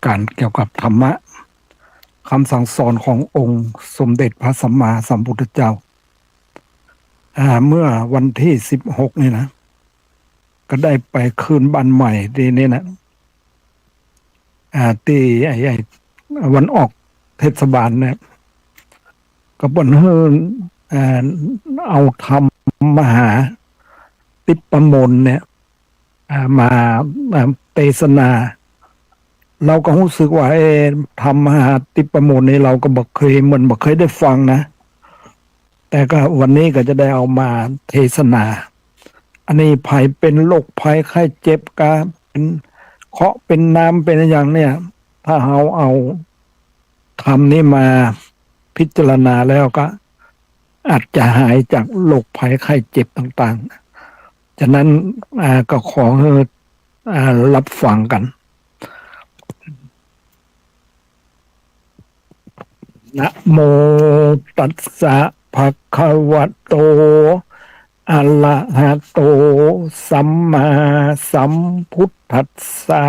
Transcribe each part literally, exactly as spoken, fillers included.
การเกี่ยวกับธรรมะ คำสั่งสอนขององค์สมเด็จพระสัมมาสัมพุทธเจ้า อ่า เมื่อวันที่สิบหกนี่นะ ก็ได้ไปคืนบ้านใหม่ตี้นี่นะ อ่า ตี้ไอ้ ไอ้วันออกเทศบาลเนี่ย ก็เปิ้นหื้อ อ่า เอาธรรมมหาติปปมนเนี่ย อ่า มา มาเตสนา เฮาก็ฮู้สึกว่า เอ๊ะ ธรรมมหาติปปมนนี่เฮาก็บ่เคย เหมือนบ่เคยได้ฟังนะ แต่ก็วันนี้ก็จะได้เอามาเตสนา อันนี้ใผเป๋นโรคภัยไข้เจ็บกา เป๋นเคราะห์เป๋นนามเป๋นอะหยังเนี่ย ถ้าเฮาเอาธรรมนี้มาพิจารณาแล้วก็อาจจะหายจากโรคภัยไข้เจ็บต่างๆ ฉะนั้น อ่า ก็ขอหื้อ อ่า รับฟังกั๋น นะโมตัสสะ ภะคะวะโต อะระหะโต สัมมาสัมพุทธัสสะ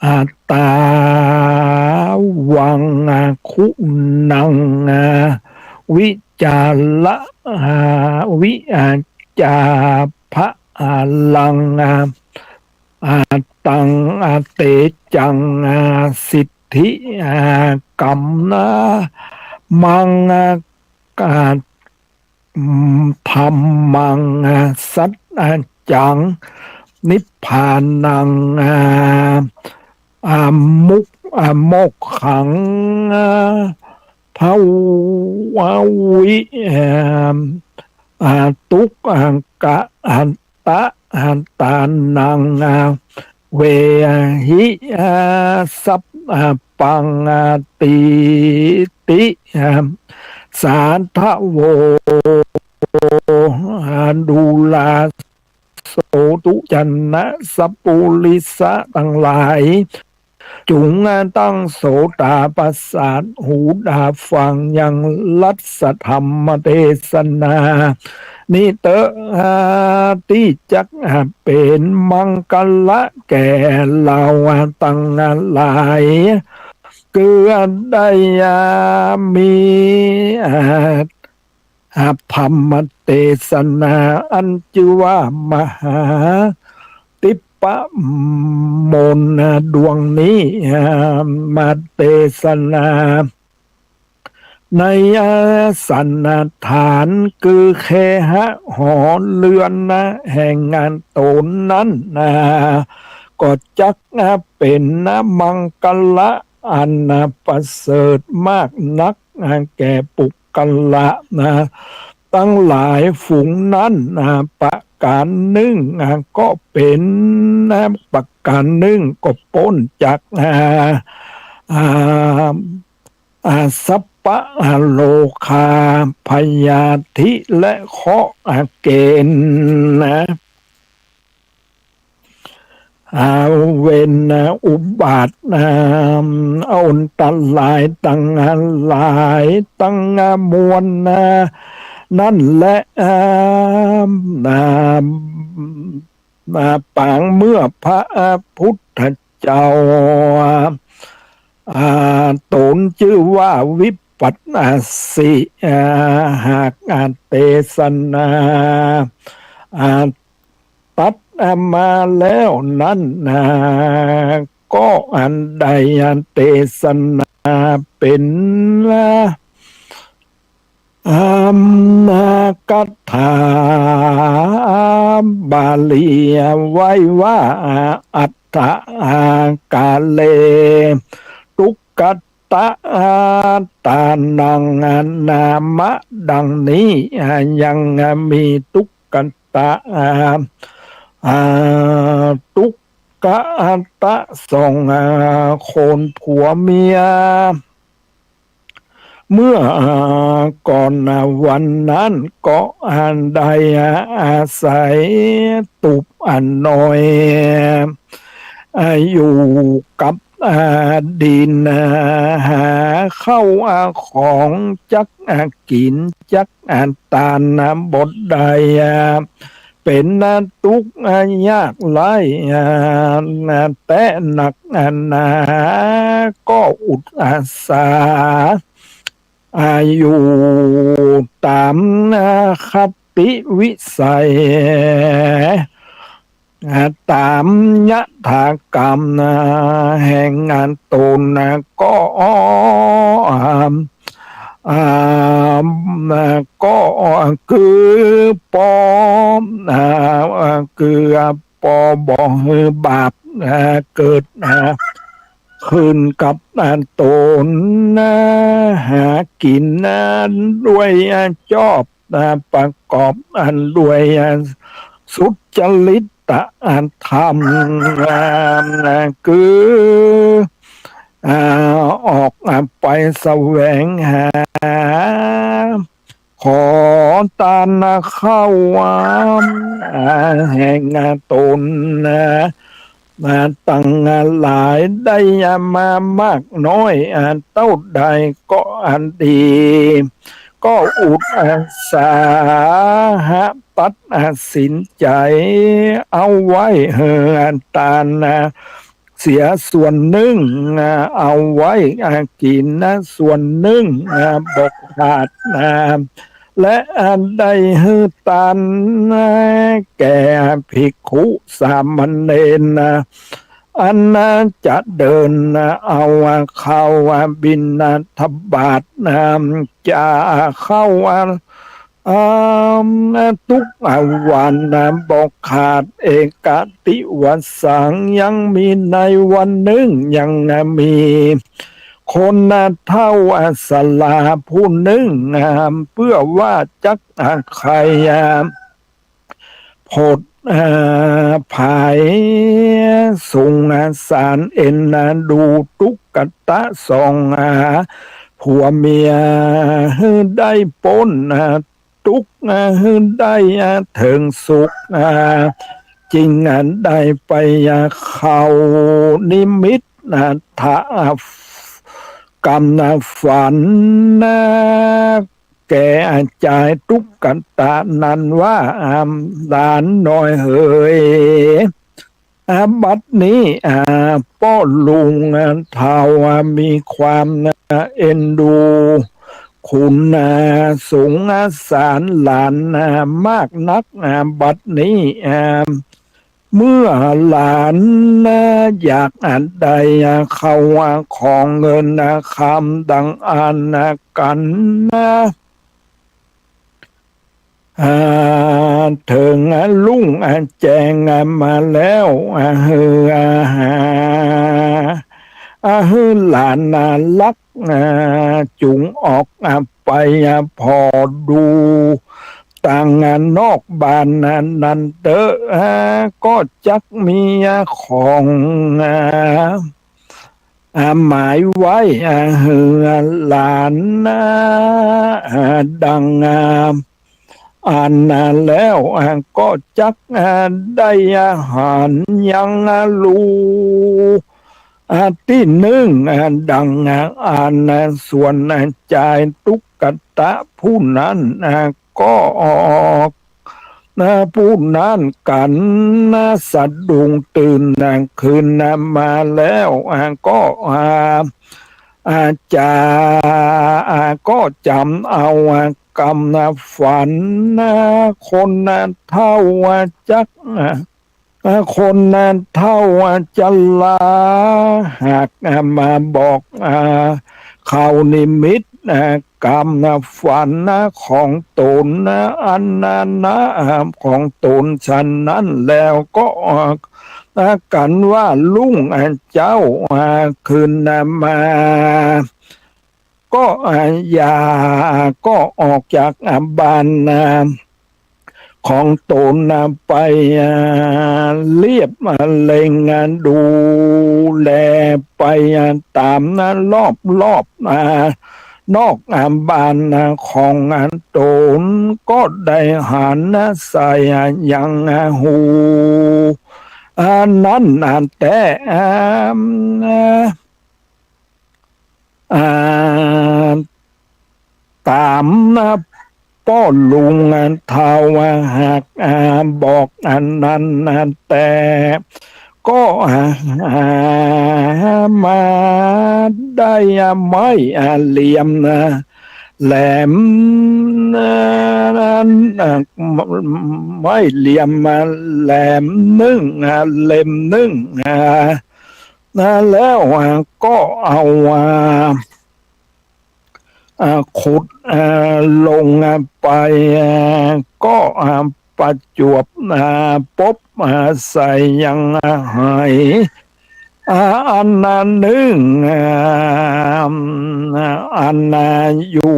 อัตตา วัง อะ คุณัง อะ วิจาระ อะ วิอาจา ภะ อะ ลัง อะ อะ ตัง อะ เตจัง อะ สิทธิ อะ กัม อะ มัง อะ อะ ธัมมัง อะ สัจจัง นิพพานัง อะ อะ มุก อะ โมกขัง อะ ทวิ อะ อะ ตุกกะ อะ ตะ อะ ตานัง อะ เวหิ อะ สัพ อะ ปัง อะ ตีติ อะ สาทะโว อะ ดูรา โสตุ จะนะ สัปปุริสะตังหลาย จุ่ง อะ ตั้งโสตาประสาท หูตาฟังยังรัสธรรมเตสนา นี้เต๊อะ อะ ตี้จัก อะ เป๋นมังคละแก่เฮา อะ ตังหลาย คือ อะ ได้ อะ มี อะ อะ ธรรมเตสนา อันจื้อว่ามหาติปปมน อะ ดวงนี้ อะ มาเตสนา ใน อะ สันฐานคือเคหะหอเฮือน อะ แห่ง อะ ต๋นนั้น อะ ก็จัก อะ เป๋น อะ มังคละอัน อะ ประเสริฐมากนัก อะ แก่ปุคคละ อะ ตังหลายฝูงนั้น อะ ประก๋านนึ่ง อะ ก็เป๋น อะ ประก๋านนึ่งก็ป๊นจาก อะ อะ อะ สัพพะ อะ โรคา พยาธิ และเคราะห์ อะ เกณฑ์ นะ อะ เวร อุบาท อันตรายตังหลายตังมวลนั้นแล ปางเมื่อพระพุทธเจ้า ต๋นจื้อว่าวิปัสสี หากเตสนา ตรัสมาแล้วนั้น ก็อันได้เตสนาเป๋น อัมมาคาถาบาลีไว้ว่า อัฏฐกาเล ทุกขตะตานัง นามะดังนี้ ยังมีทุกขตะ ทุกขตะสองคนผัวเมีย เมื่อก่อนวันนั้นก็ได้อาศัยตูบน้อย อยู่กับดิน หาข้าวของจักกิ๋นจักตานบ่ได้ เป๋นตุ๊กข์ยากไร้แต๊นักหนา ก็อุตสาหะอยู่ต๋ามคติวิสัย ต๋ามยถากรรมแห่งต๋นก็ อ่า ก็คือปอ อ่า คือปอบ่หื้อบาปเกิดขึ้นกับต๋น หากิ๋นด้วยชอบ ประกอบด้วยสุจริตธรรม คือ อ่า ออกไปแสวงหา ขอตานเข้า อ่า แห่งต๋น อ่า ตังหลายได้มามากน้อย อ่า เต้าใดก็อันดี ก็อุตสาหะตัดสินใจ๋เอาไว้หื้อตานเสียส่วนนึ่ง เอาไว้กิ๋นส่วนนึ่ง บ่ขาด และได้หื้อตานแก่ภิกขุสามเณร อันจะเดินเอาเข้าบิณฑบาตจะเข้า อ่า ทุกวันบ่ขาด เอกติวสสัง ยังมีในวันนึ่ง ยังมีคนเฒ่าชราผู้นึ่ง เปื้อว่าจักใค่ ผด อ่า ผายสงสารเอ็นดูตุ๊กตะสองผัวเมีย หื้อได้ป๊นตุ๊กข์ หื้อได้เถิงสุข จึงได้ไปเข้านิมิตทะ กำฝัน แก่จายตุ๊กตะนั้นว่า หลานน้อยเหย บัดนี้ป้อลุงเฒ่ามีความเอ็นดูคุณสงสารหลานมากนัก บัดนี้ เมื่อหลานอยากได้เข้าของเงินคำดังอั้นกั๋น อ่า เถิงรุ่งแจ้งมาแล้ว หื้อหลานรัก จุ่งออกไปผ่อดูตังนอกบ้านนั้นเต๊อะ ก็จักมีของ หมายไว้หื้อหลาน ดังอั้นแล้ว ก็จักได้หันยังฮู้ ตี้นึ่ง ดังอั้น ส่วนจายตุ๊กตะผู้นั้น ก็ ผู้นั้นกั๋นสะดุ้งตื่นขึ้นมาแล้ว ก็ อ่า จะ ก็จ๋ำเอากำฝันคนเฒ่าจัก คนเฒ่าชราหากมาบอกเข้านิมิต กำฝันของต๋นอันนั้นของต๋นฉันนั้นแล้ว ก็กั๋นว่าลุงเจ้าขึ้นมา ก็อย่า ก็ออกจากบ้านของต๋นไป เลียบเล็งดูแลไปต๋ามรอบๆ นอกบ้านของต๋น ก็ได้หันใส่ยังฮู้ อันนั้นแต๊ อ่า ต๋าม ป้อลุงเฒ่าหากบอกอันนั้นแต่ ก็หามาได้ไม้เหลี่ยมแหลม ไม้เหลี่ยมแหลมนึ่งเล่มนึ่ง แล้วก็เอา อ่า ขุด อ่า ลงไป อ่า ก็ อ่า ประจวบ อ่า ปบ อ่า ใส่ยัง อ่า หาย อ่า อันนึ่ง อ่า อัน อ่า อยู่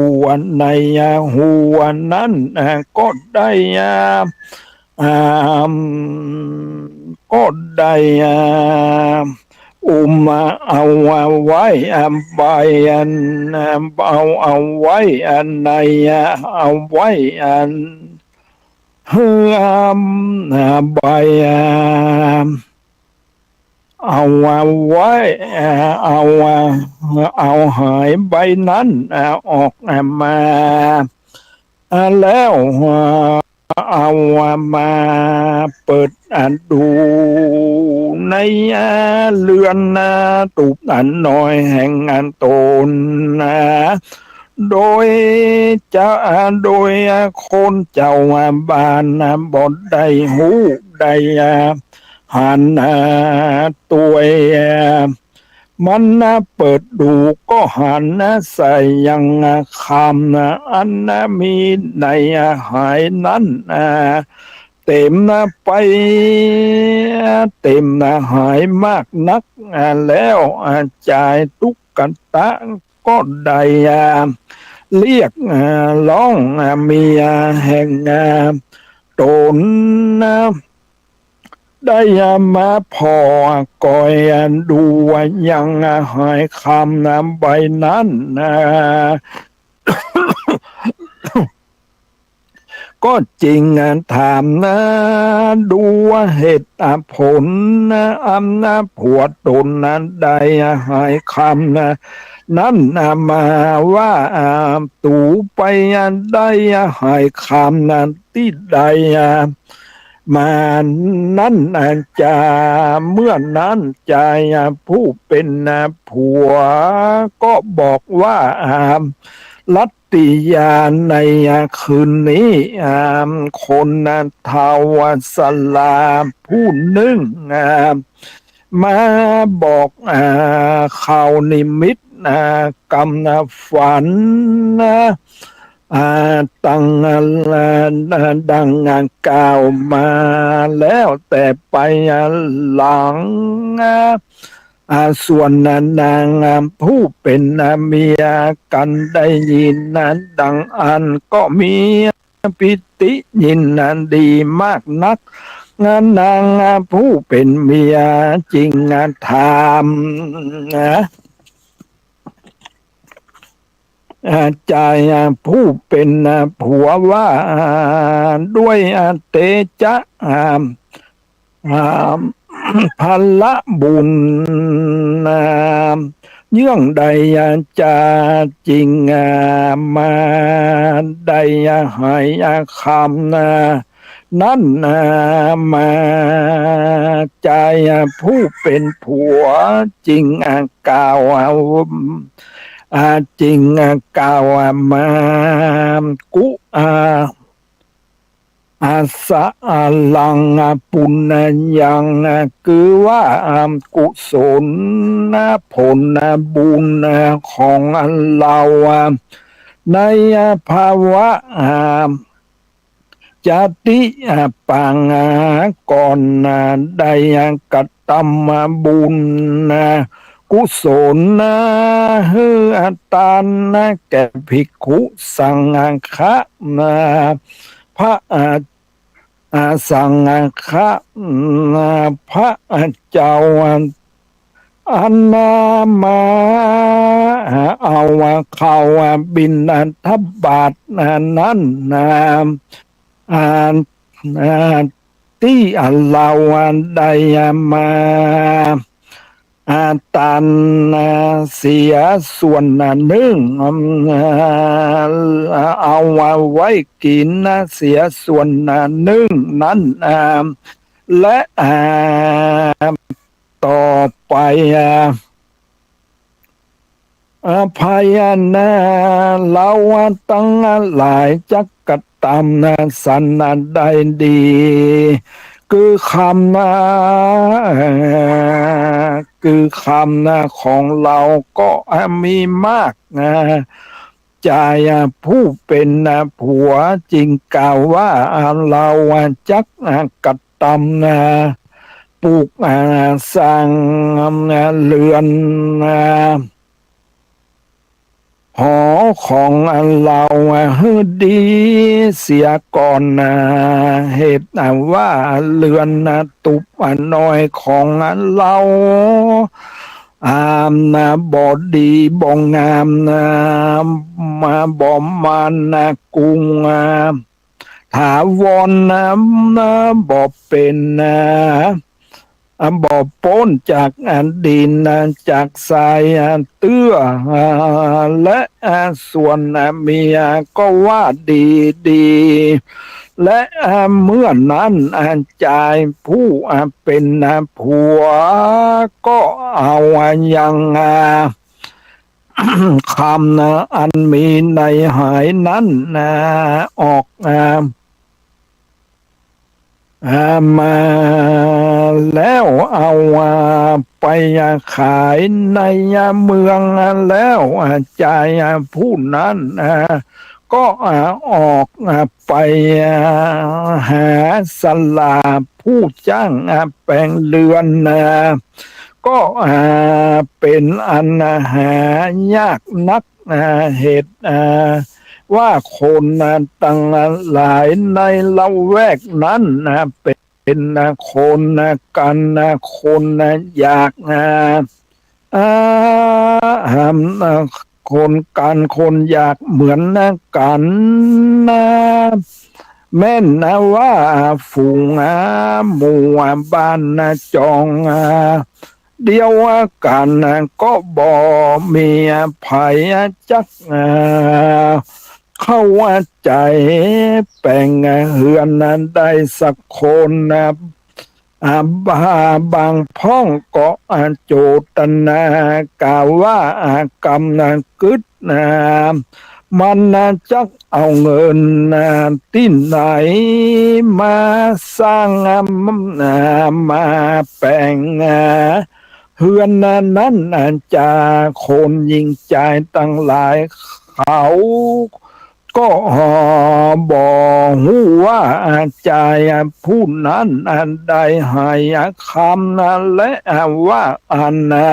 ใน อ่า หัวนั้น อ่า ก็ได้ อ่า อ่า ก็ได้ อ่า อุ้มเอาไว้ใบอัน เอา เอาไว้ใน เอาไว้อัน เฮือมใบ เอาไว้ เอา เอาหายใบนั้นออกมา แล้ว เอามาเปิดดูในเฮือนตูบน้อยแห่งตน โดยจะ โดยคนเจ้าบ้านบ่ได้ฮู้ได้หัน ตวย มันเปิดดูก็หันใส่ยังคำอันมีในหายนั้น เต็มไป เต็มหายมากนัก แล้วจายตุ๊กตาก็ได้เรียกร้องเมียแห่งตน ได้มาผ่อคอยดูยังหายคำใบนั้น ก็จึงถามดูเหตุผลอันผัวตนได้หายคำนั้นมาว่า ตูไปได้หายคำตี้ใด มานั้นจา เมื่อนั้นจายผู้เป็นผัว ก็บอกว่า ลัตติยา ในคืนนี้ คนเฒ่าสลาผู้นึ่ง มาบอกข่าวนิมิตกำฝัน ตังดังกล่าวมาแล้วแต่ไปหลัง ส่วนนางผู้เป็นเมียกันได้ยินดังอั้นก็มีปีติยินดีมากนัก นางผู้เป็นเมียจึงถาม จายผู้เป็นผัวว่า ด้วยเตจะ พละบุญ เยื่องใดจาจึงมาได้หายคำนั้นมา จายผู้เป็นผัวจึงกล่าว จึงกล่าวมา กุ อาสะลังปุญญัง คือว่ากุศลผลบุญของเรา ในภาวะ จาติปางก่อนได้กระทำบุญกุศลหื้อตานแก่ภิกขุสังฆะ พระ อา สังฆะ พระเจ้า อันมาเอาข้าวบิณฑบาตนั้น อันตี้เราได้มา อา ตาน อา เสียส่วนนึ่ง อา เอาไว้กิ๋นเสียส่วนนึ่งนั้น อา และ อา ต่อไป อา อา ภัยนา เฮาตังหลายจักกระตำนาสันนาได้ดี คือคำนา คือคำนาของเฮาก็ อา มีมากนา จายผู้เป๋นนาผัวจึงกล่าวว่า อา เฮาจัก อา กระตำนา ปลูก อา สร้าง อา เฮือน อา หอของเฮาหื้อดีเสียก่อนนา เหตุว่าเฮือนนาตุบน้อยของเฮา อา นาบ่ดีบ่งามนา มาบ่มานนากุง อา ถาวรนา นาบ่เป๋นนา อา บ่ป๊นจาก อา ดินนา จากทราย อา เตื้อ อา และ อา ส่วน อา เมียก็ว่าดีดี และ อา เมื่อนั้น อา จายผู้ อา เป๋นนาผัว ก็เอา อา ยัง อา คำนา อันมีในหายนั้นนา ออก อา อา มาแล้วเอา อา ไป อา ขายใน อา เมือง อา แล้ว อา จาย อา ผู้นั้น อา ก็ อา ออก อา ไป อา หาสลาผู้จ้าง อา แป๋งเฮือนนา ก็ อา เป๋นอัน อา หายากนัก อา เหตุ อา ว่าคน อา ตังหลายในละแวกนั้น อา เป๋น อา คน อา กัน อา คน อา อยาก อา อา อา คนกันคนอยากเหมือนกันนา แม้นนาว่าฝูง อา หมู่ อา บ้านนาจอง อา เดียวกันนา ก็บ่มี อา ใผ อา จัก อา เข้า อา ใจ๋แป๋ง อา เฮือนนาได้สักคนนา อา บา บางพ่องก็ อา โจตนากล่าวว่า อา กำนา กึ๊ดนา มันนาจักเอาเงินนาตี้ไหนมาสร้าง อา มาแป๋ง อา เฮือนนานั้น อา จาคนญิงจายตังหลายเขา ก็บ่ฮู้ว่า อา จาย อา ผู้นั้น อา ได้หาย อา คำนา และ อา ว่าอันนา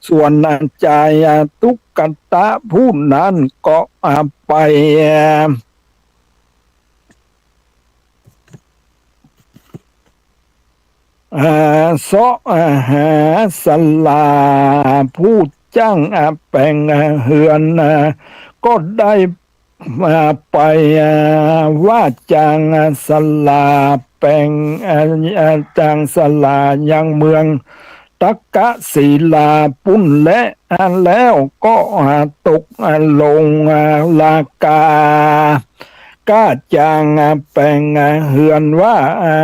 ส่วน อา จาย อา ตุ๊กตะผู้นั้นก็ อา ไป อา เซาะ อา หาสลาผู้จ้าง อา แป๋ง อา เฮือนนา ก็ได้ อา ไป อา ว่าจ้าง อา สลาแป๋ง อา อา จ้างสลายังเมืองตักกศิลาปุ้นแล อา แล้วก็ อา ตก อา ลง อา ราคา ก้าจ้าง อา แป๋ง อา เฮือนว่า อา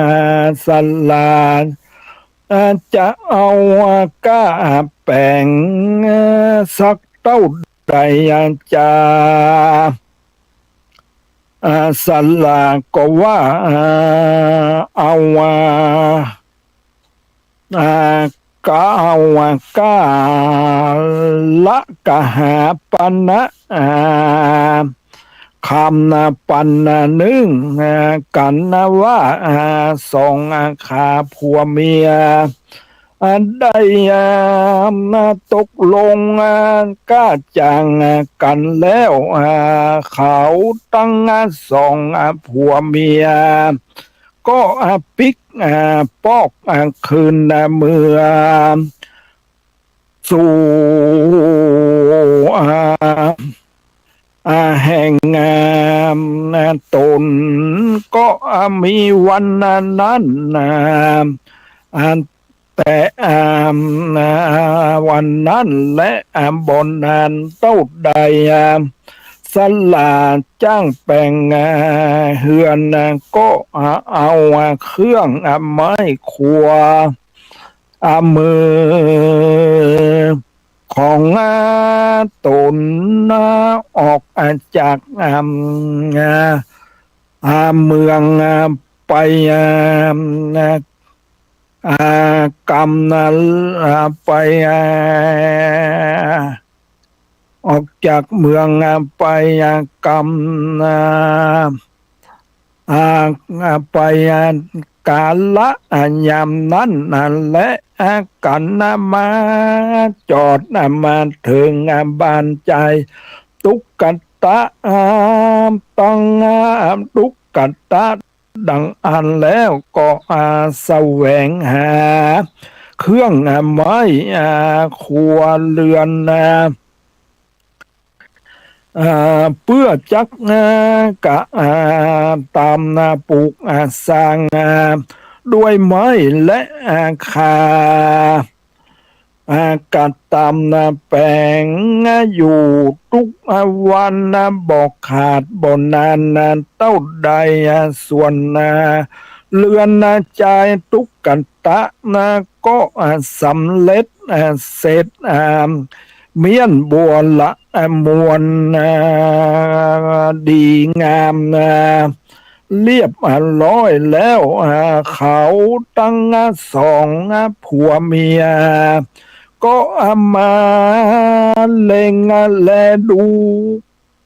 สลา อา จะเอา อา ก้า อา แป๋ง อา สักเต้าใด อา จา อา สลาก็ว่า อา เอา อา อา กะเอา อา ก้า ละกหาปณะ อา คำนา ปันนานึ่ง อา กั๋นนาว่า อา สอง อา ขาผัวเมีย อา ได้ อา มาตกลง อา ก้าจ้าง อา กั๋นแล้ว อา เขาตัง อา สอง อา ผัวเมีย ก็ อา ปิ๊ก อา ปอก อา คืน อา เมือ สู่ อา อา แห่ง อา ต๋น ก็ อา มีวันนั้น อา อา แต่ อ่า วันนั้นแล อ่า บ่นานเต้าใด อ่า สลาจ้างแป๋ง อ่า เฮือน อ่า ก็ อ่า เอา อ่า เครื่อง อ่า ไม้ครัว อ่า มือของ อ่า ต๋น อ่า ออก อ่า จาก อ่า อ่า อ่า เมือง อ่า ไป อ่า อ่า อ่า กำ อ่า อ่า ไป อ่า ออกจากเมือง อ่า ไป อ่า กำ อ่า อ่า อ่า ไป อ่า กาละ อ่า ยามนั้น อ่า แล อ่า กั๋น อ่า มาจอด อ่า มาเถิง อ่า บ้านจายตุ๊กตะ อ่า ตัง อ่า ตุ๊กตะดังอั้นแล้วก็ อ่า แสวงหาเครื่อง อ่า ไม้ อ่า ครัวเฮือน อ่า อ่า เปื้อจัก อ่า กะ อ่า ตำ อ่า ปลูก อ่า สร้าง อ่า ด้วยไม้และ อ่า คา อ่า กะตำ อ่า แป๋ง อ่า อยู่ตุ๊ก อ่า วัน อ่า บ่ขาดบ่นาน อ่า เต้าใด อ่า ส่วน อ่า เฮือน อ่า จายตุ๊กตะ อ่า ก็ อ่า สำเร็จ อ่า เสร็จ อ่า เมี้ยนบัวละ อ่า มวล อ่า ดีงาม อ่า เรียบ อ่า ร้อยแล้ว อ่า เขาตัง อ่า สอง อ่า ผัวเมีย ก็ อ่า มาเล็ง อ่า แลดู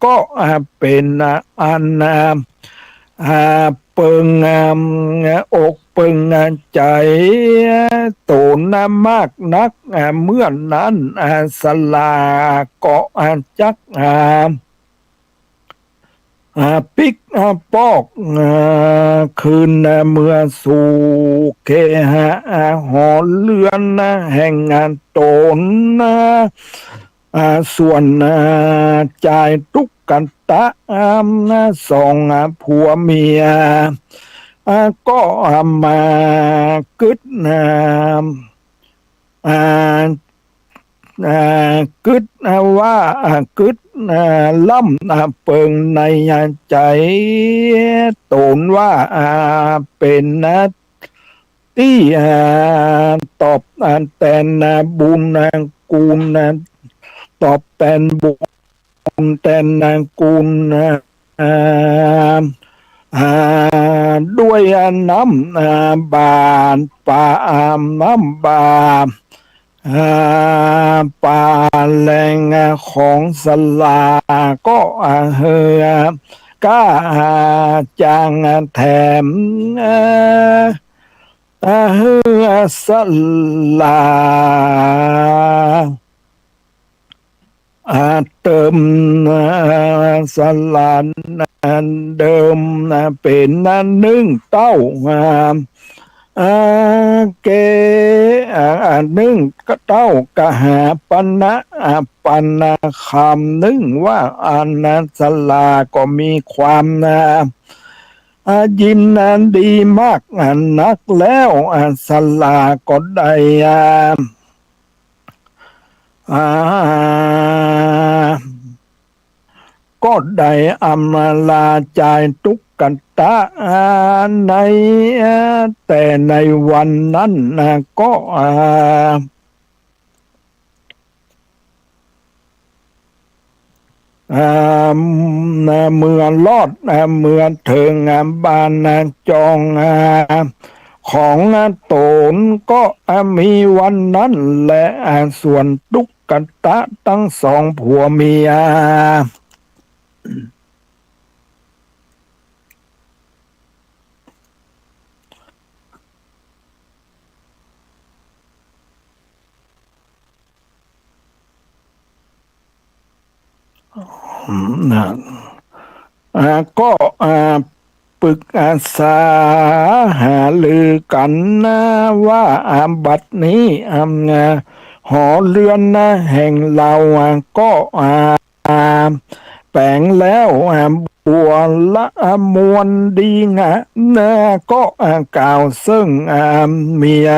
ก็ อ่า เป๋น อ่า อัน อ่า อ่า เปิง อ่า อกเปิง อ่า ใจ๋ ต๋น อ่า มากนัก อ่า เมื่อนั้น อ่า สลาก็ อ่า จัก อ่า อ่า ปิ๊ก อ่า ปอก อ่า คืน อ่า เมือสู่เคหะ อ่า หอเฮือน อ่า แห่ง อ่า ต๋น อ่า อ่า ส่วน อ่า จายตุ๊กตะ อ่า สอง อ่า ผัวเมีย อ่า ก็ อ่า มากึ๊ด อ่า อ่า อ่า กึ๊ด อ่า ว่า อ่า กึ๊ด อ่า ล้ำ อ่า เปิงใน อ่า ใจ๋ ต๋นว่า อ่า เป๋น อ่า ตี้ อ่า ตอบ อ่า แตน อ่า บุญ อ่า กูล อ่า ตอบแตนบุญ แตน อ่า กูล อ่า อ่า อ่า ด้วย อ่า น้ำ อ่า บาด ปา อ่า น้ำบาด อ่า ปาแรง อ่า ของสลาก็ อ่า เฮือ ก้า อ่า จาง อ่า แถม อ่า อ่า เฮือ สลา อ่า เติม อ่า สลา อ่า เดิม อ่า เป๋น อ่า นึ่งเต้า อ่า อ่า เก อ่า อ่า นึ่งเต้า กหาปณะ อ่า ปัน อ่า คำนึ่งว่า อัน อ่า สลาก็มีความ อ่า อ่า ยิน อ่า ดีมาก อ่า นักแล้ว อ่า สลาก็ได้ อ่า อ่า ก็ได้อำลาจายตุ๊กตะ อ่า ใน อ่า แต่ในวันนั้น อ่า ก็ อ่า อ่า เมื่อรอด อ่า เมื่อเถิง อ่า บ้าน อ่า จอง อ่า ของ อ่า ต๋นก็ อ่า มีวันนั้นแล อ่า ส่วนตุ๊กตะตังสองผัวเมีย อืม นะ อ่า ก็ อ่า ปรึกษาหารือกั๋นนะว่า อ่า บัดนี้ อ่า หอเฮือนนะแห่งเฮา อ่า ก็ อ่า ป๋งแล้ว อ่า บัวละมวลดีงามนะ ก็ อ่า กล่าวเซิ่ง อ่า เมีย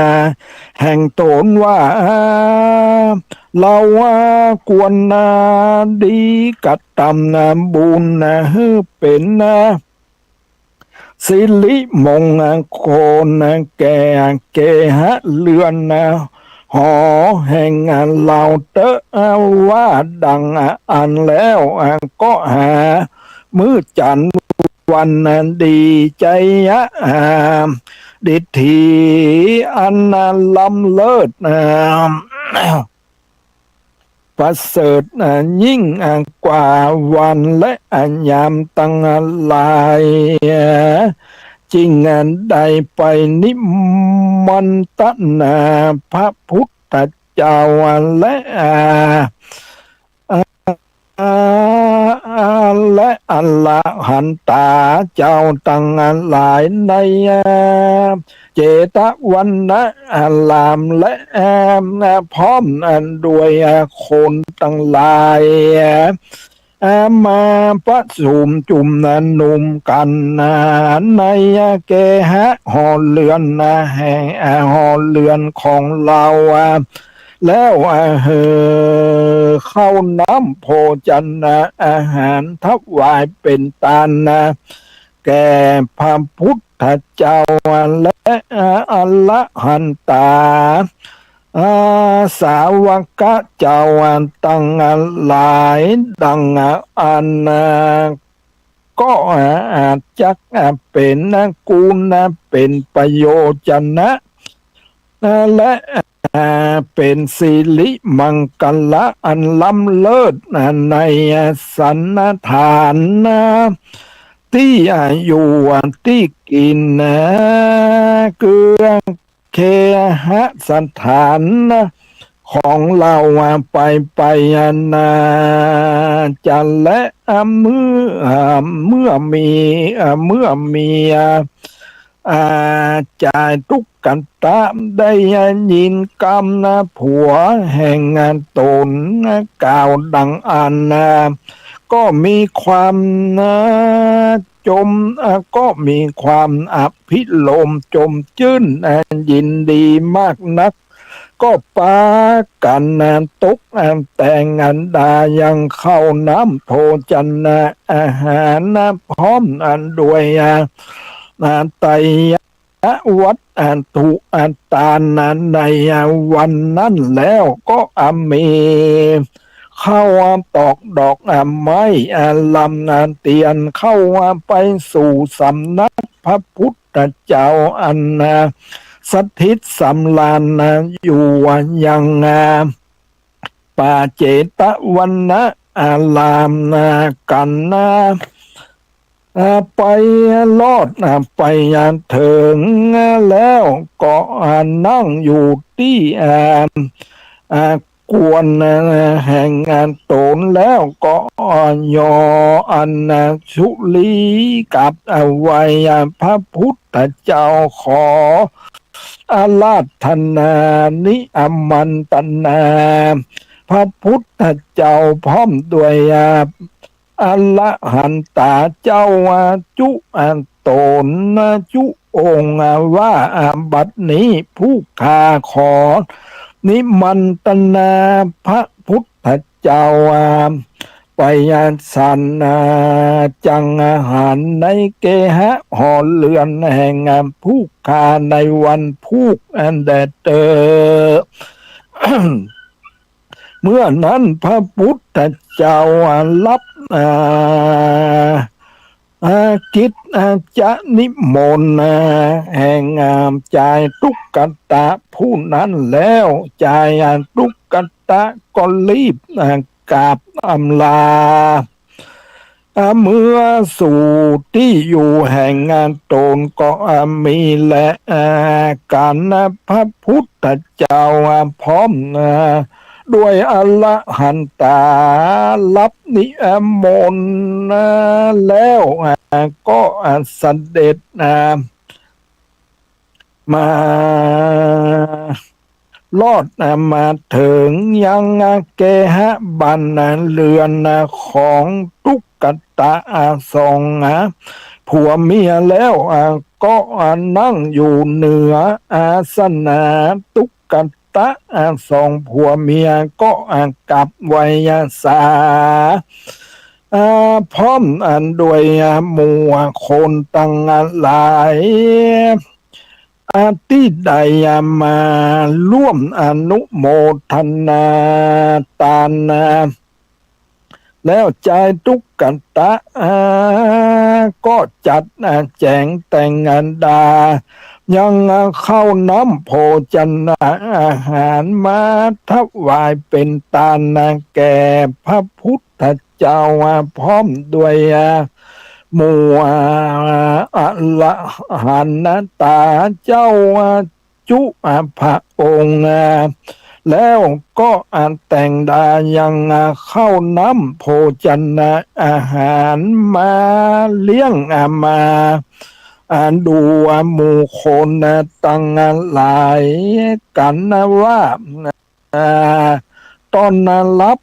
แห่งต๋นว่า อ่า เฮา อ่า ควร อ่า ดีกระตำ อ่า บุญ อ่า หื้อเป๋น อ่า สิริมงคลแก่เกหะเฮือนหอแห่งเฮาเต๊อะ ว่าดังอั้นแล้วก็หามื้อจั๋นวันดีใจ๊ ดิถีอันล้ำเลิศ ประเสริฐ อ่า ยิ่ง อ่า กว่าวันและ อ่า ยามตังหลาย อ่า จึง อ่า ได้ไปนิมนตนาพระพุทธเจ้า อ่า และ อ่า อ่า และอรหันตาเจ้าตังหลายใน อ่า เจตวันนาราม และ อ่า พร้อมด้วยคนตังหลาย อ่า มาประชุมจุมนุมกั๋นในเกหะหอเฮือนแห่งหอเฮือนของเฮา แล้วหื้อข้าวน้ำโภชนะอาหารถวายเป๋นตาน แก่พระพุทธเจ้าและอรหันตา อ่า สาวกะเจ้าตังหลายดังอั้น ก็อาจจักเป๋นคุณเป๋นประโยชนะ และเป๋นสิริมังคละอันล้ำเลิศในสันฐานตี้อยู่ตี้กิ๋น เกื้อ เคหสถานของเฮาไปไปนาจะและเมื่อ เมื่อมี เมื่อมี อ่า จายตุ๊กตะได้ยินกำผัวแห่งต๋นกล่าวดังอั้น ก็มีความจม ก็มีความอภิรมย์จมจื้นยินดีมากนัก ก็ปากั๋นตกแต่งดายังข้าวน้ำโภชนะอาหารพร้อมด้วยไตรยวัตถุตานในวันนั้นแล้ว ก็มีข้าวตอกดอกไม้ลำเตียนเข้าไปสู่สำนักพระพุทธเจ้าอันสถิตสำราญอยู่ยังป่าเจตวันนารามกั๋น อ่า ไปรอด อ่า ไปเถิงแล้วก็ อ่า นั่งอยู่ตี้ อ่า อ่า ควร อ่า แห่งต๋นแล้วก็ อ่า ย่ออันชุลีกราบไหว้ อ่า พระพุทธเจ้า ขออาราธนานิมนตนาพระพุทธเจ้าพร้อมด้วย อ่า อรหันตาเจ้าจุตนจุองค์ว่า บัดนี้ผู้ข้าขอนิมนตนาพระพุทธเจ้าไปฉันจังอาหารในเกหะหอเฮือนแห่งผู้ข้าในวันพูกอันแดดเตอ เมื่อนั้นพระพุทธเจ้ารับ อ่า อ่า กิจ อ่า จะนิมนต์ อ่า แห่ง อ่า จายตุ๊กตะผู้นั้นแล้ว จาย อ่า ตุ๊กตะก็รีบ อ่า กราบอำลา อ่า เมือสู่ตี้อยู่แห่งตนก็ อ่า มีแล อ่า กั๋น พระพุทธเจ้า อ่า พร้อม อ่า ด้วยอรหันตารับนิมนต์ อ่า แล้ว อ่า ก็ อ่า เสด็จ อ่า มารอด อ่า มาเถิงยัง อ่า เกหะบ้าน อ่า เฮือน อ่า ของตุ๊ก กตะสองผัวเมียแล้วก็นั่งอยู่เหนืออาสนะ ตุกตะสองผัวเมียก็กราบไหว้สา พร้อมด้วยหมู่คนตังหลาย ตี้ได้มาร่วมอนุโมทนาตาน แล้วจายตุกตะก็จัดแจ๋งแต่งดา ยังข้าวน้ำโภชนะอาหารมาถวายเป๋นตานแก่พระพุทธเจ้า พร้อมด้วยหมู่อรหันต๋าเจ้าจุพระองค์ แล้วก็แต่งดายังข้าวน้ำโภชนะอาหารมาเลี้ยงมาดูหมู่คนตังหลายกั๋นว่า ต้อนรับ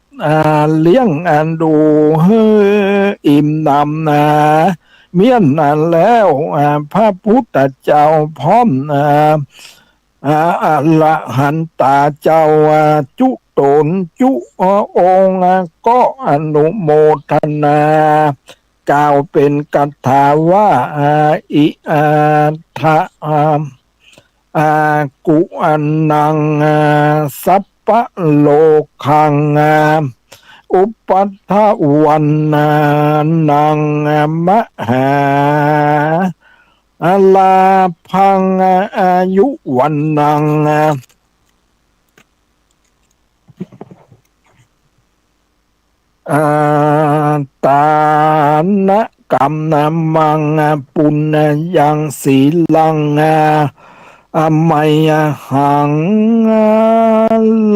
เลี้ยงดูหื้ออิ่มหนำเมี้ยนแล้ว พระพุทธเจ้าพร้อมอรหันต๋าเจ้าจุต๋นจุองค์ก็อนุโมทนา กล่าวเป๋นคาถาว่า อิทะ อากุอันนัง สัพพะโลกัง อุปัฏฐาวัณณัง มหาลาภัง อายุวัณณัง อาตานะกัมมัง ปุญญัง สีลัง อามัยหัง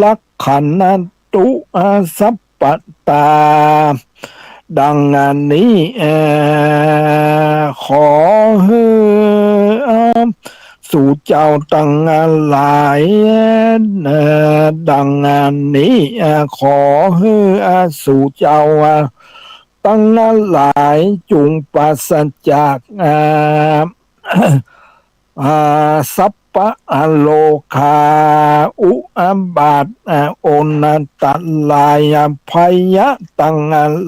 รักขันตุ สัพพะตา ดังนี้ ขอหื้อสูเจ้าตังหลาย ดังนี้ ขอหื้อสูเจ้าตังหลายจุ่งปราศจาก อา สัพพะโรคา อุบาท อนตราย ภัยตัง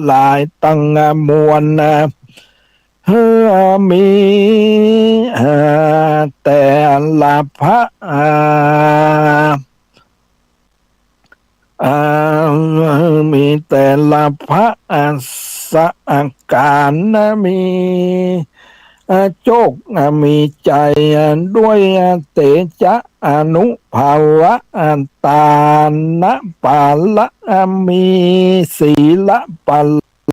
หลายตังมวล หื้อมีแต่ละพระ อา มีแต่ละพระ อา สะอาการ มี อา โชค อา มีชัย อา ด้วย อา เตจะ อานุภาพะ อา ตานะ ปารมี ศีลปา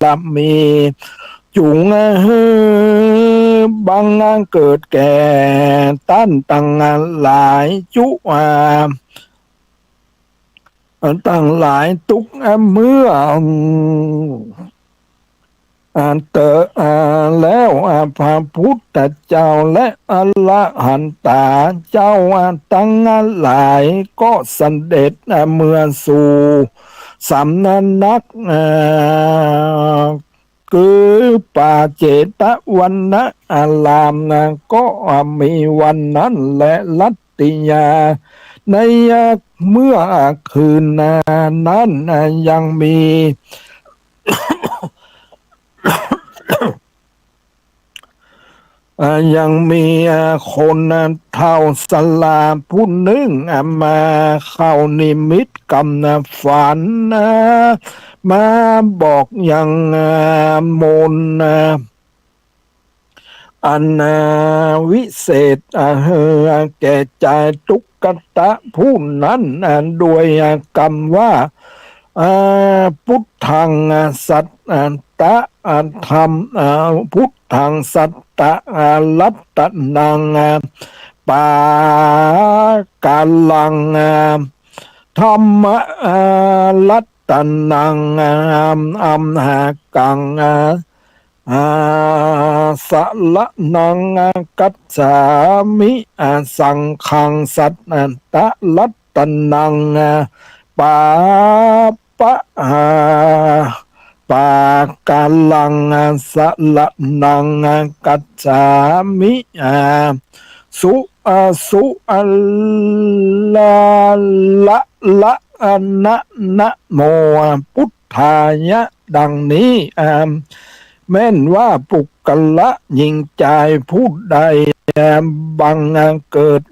รมี จุ่ง อา หื้อบัง อา เกิดแก่ต้านตังหลายจุ อา ตังหลายตุ๊กเมื่อ อันเตอ แล้วพระพุทธเจ้าและอรหันต๋าเจ้าตังหลายก็เสด็จเมืองสู่สำนัก คือป่าเจตวันอาราม ก็มีวันนั้นแล รัตติยา ในเมื่อคืนนั้นยังมี ยังมีคนเฒ่าชราผู้นึ่งมาเข้านิมิตกำฝัน มาบอกยังมนต์ อันวิเศษ แก่จายตุ๊กตะผู้นั้น โดยกำว่า พุทธัง สัตตะ ธรรม พุทธัง สัตตะ รัตตะนัง ปาการัง ธัมมะ รัตตะนัง อัมหากัง สะระณัง คัจฉามิ สังฆัง สัตตะ รัตตะนัง ปาปะ ปากัลลัง สรณัง คัจฉามิ สุ สุ ละ ละ นะ นะโม พุทธายะ ดังนี้ แม่นว่าปุคคละหญิงจายผู้ใด บังเกิด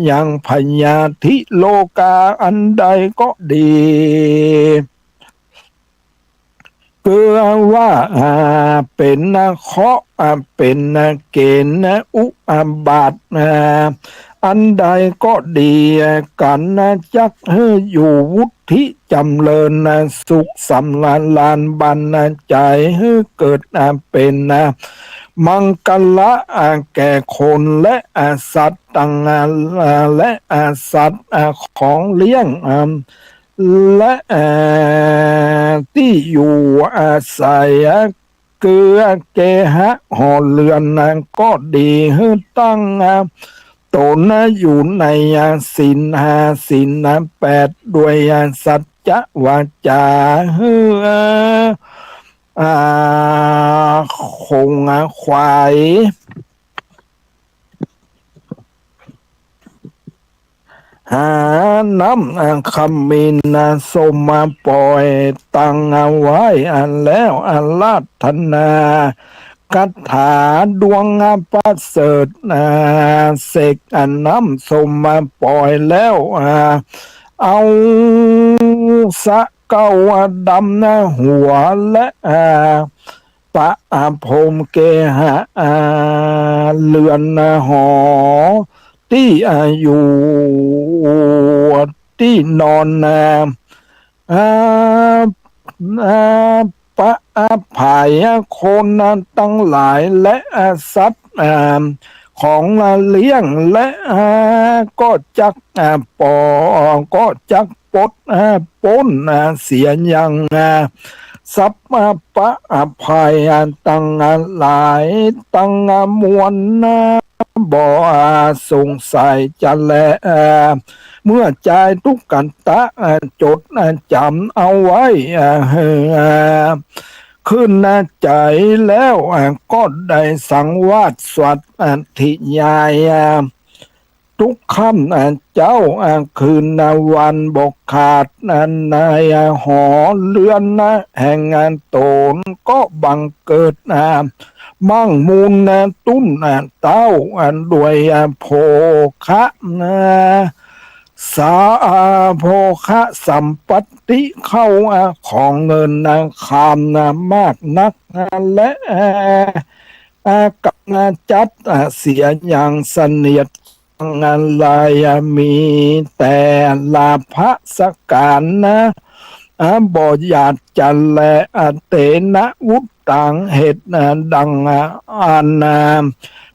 ยังพยาธิโรคาอันใดก็ดี คือว่า อ่า เป๋นเคราะห์ อ่า เป๋นเกณฑ์อุบาท อ่า อันใดก็ดี กั๋นจักหื้ออยู่วุฒิจ๋ำเริญสุขสำราญบันใจ๋หื้อเกิด อ่า เป๋น อ่า มังคละ อ่า แก่คนและ อ่า สัตว์ตัง อ่า และ อ่า สัตว์ อ่า ของเลี้ยง อ่า และ เอ่อ ตี้อยู่อาศัย คือเกหะหอเรือนก็ดี หื้อตั้งต๋นอยู่ในศีลห้า ศีลแปด ด้วยสัจจะวาจา หื้อ อ่า ขงขวาย หาน้ำขมิ้นส้มป่อยตังไว้แล้วอาราธนาคาถาดวงประเสริฐ เสกน้ำส้มป่อยแล้ว เอาสะเก้าดำหัวและ ประพรมเกหะ อ่า เรือนหอ ตี้ อ่า อยู่ ตี้นอน อ่า อ่า อ่า ปะ อ่า ผายคนตังหลายและ อ่า สัตว์ อ่า ของเลี้ยงและ อ่า ก็จัก อ่า ปอ ก็จักปลด อ่า ป๊น อ่า เสียยัง อ่า สัพพะ อ่า ภัย อ่า ตังหลายตังมวล อ่า บ่ อ่า สงสัยจะแล อ่า เมื่อจายตุ๊กตะ อ่า จด อ่า จ๋ำเอาไว้ อ่า หื้อ อ่า ขึ้น อ่า ใจ๋แล้ว อ่า ก็ได้สังวาสสวด อ่า ธยาย อ่า ทุกค่ำ อ่า เจ๊า อ่า คืน อ่า วันบ่ขาด อ่า ใน อ่า หอเรือน อ่า แห่ง อ่า ต๋นก็บังเกิด อ่า มั่งมูล อ่า ตุ้น อ่า เต้า อ่า ด้วย อ่า โภคะ อ่า สา อ่า โภคะสัมปัตติเข้า อ่า ของเงิน อ่า คำ อ่า มากนัก อ่า และ อ่า อ่า กำจัด อ่า เสียอย่างเสนียด อันใดมีแต่ลาภะสักการนะ อ่า บ่อยากจะแล อ่า เตนะ วุตตัง เหตุ อ่า ดัง อ่า อัน อ่า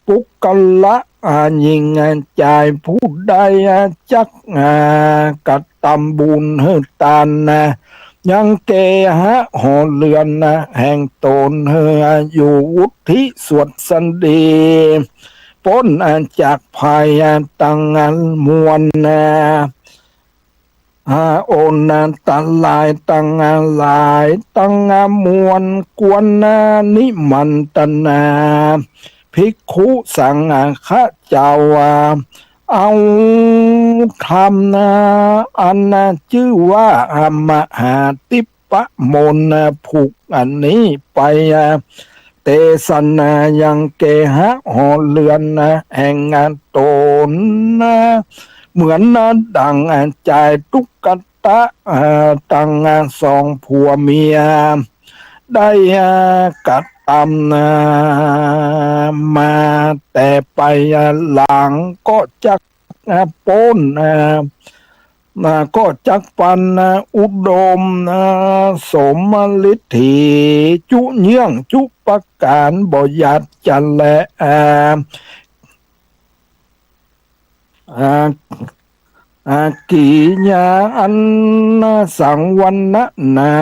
ปุคคละ อ่า หญิง อ่า จายผู้ใด อ่า จัก อ่า กระทำบุญหื้อตานนะ ยังเกหะหอเรือนนะ แห่งต๋นหื้ออยู่วุฒิสวัสดี ป๊น อ่า จากภัย อ่า ตัง อ่า มวล อ่า อ่า อันตรายตัง อ่า หลายตัง อ่า มวล ควร อ่า นิมันตนา ภิกขุสังฆะเจ้า อ่า เอาธรรม อ่า อัน อ่า จื้อว่า อ่า มหาทิพย์ ปะมนต์ อ่า ผูกอันนี้ไป อ่า เตสนายังเกหะหอเรือน อ่า แห่ง อ่า ต๋น อ่า เหมือน อ่า ดัง อ่า จายตุ๊กตะ อ่า ตัง อ่า สองผัวเมีย ได้ อ่า กระทำ อ่า มาแต่ไป อ่า หลังก็จัก อ่า ป๊น อ่า อ่า ก็จักปัน อ่า อุดม อ่า สมฤทธี จุเยื่องจุประก๋าน บ่อยากจะแล อ่า อ่า อ่า กิริยาอันสังวรนา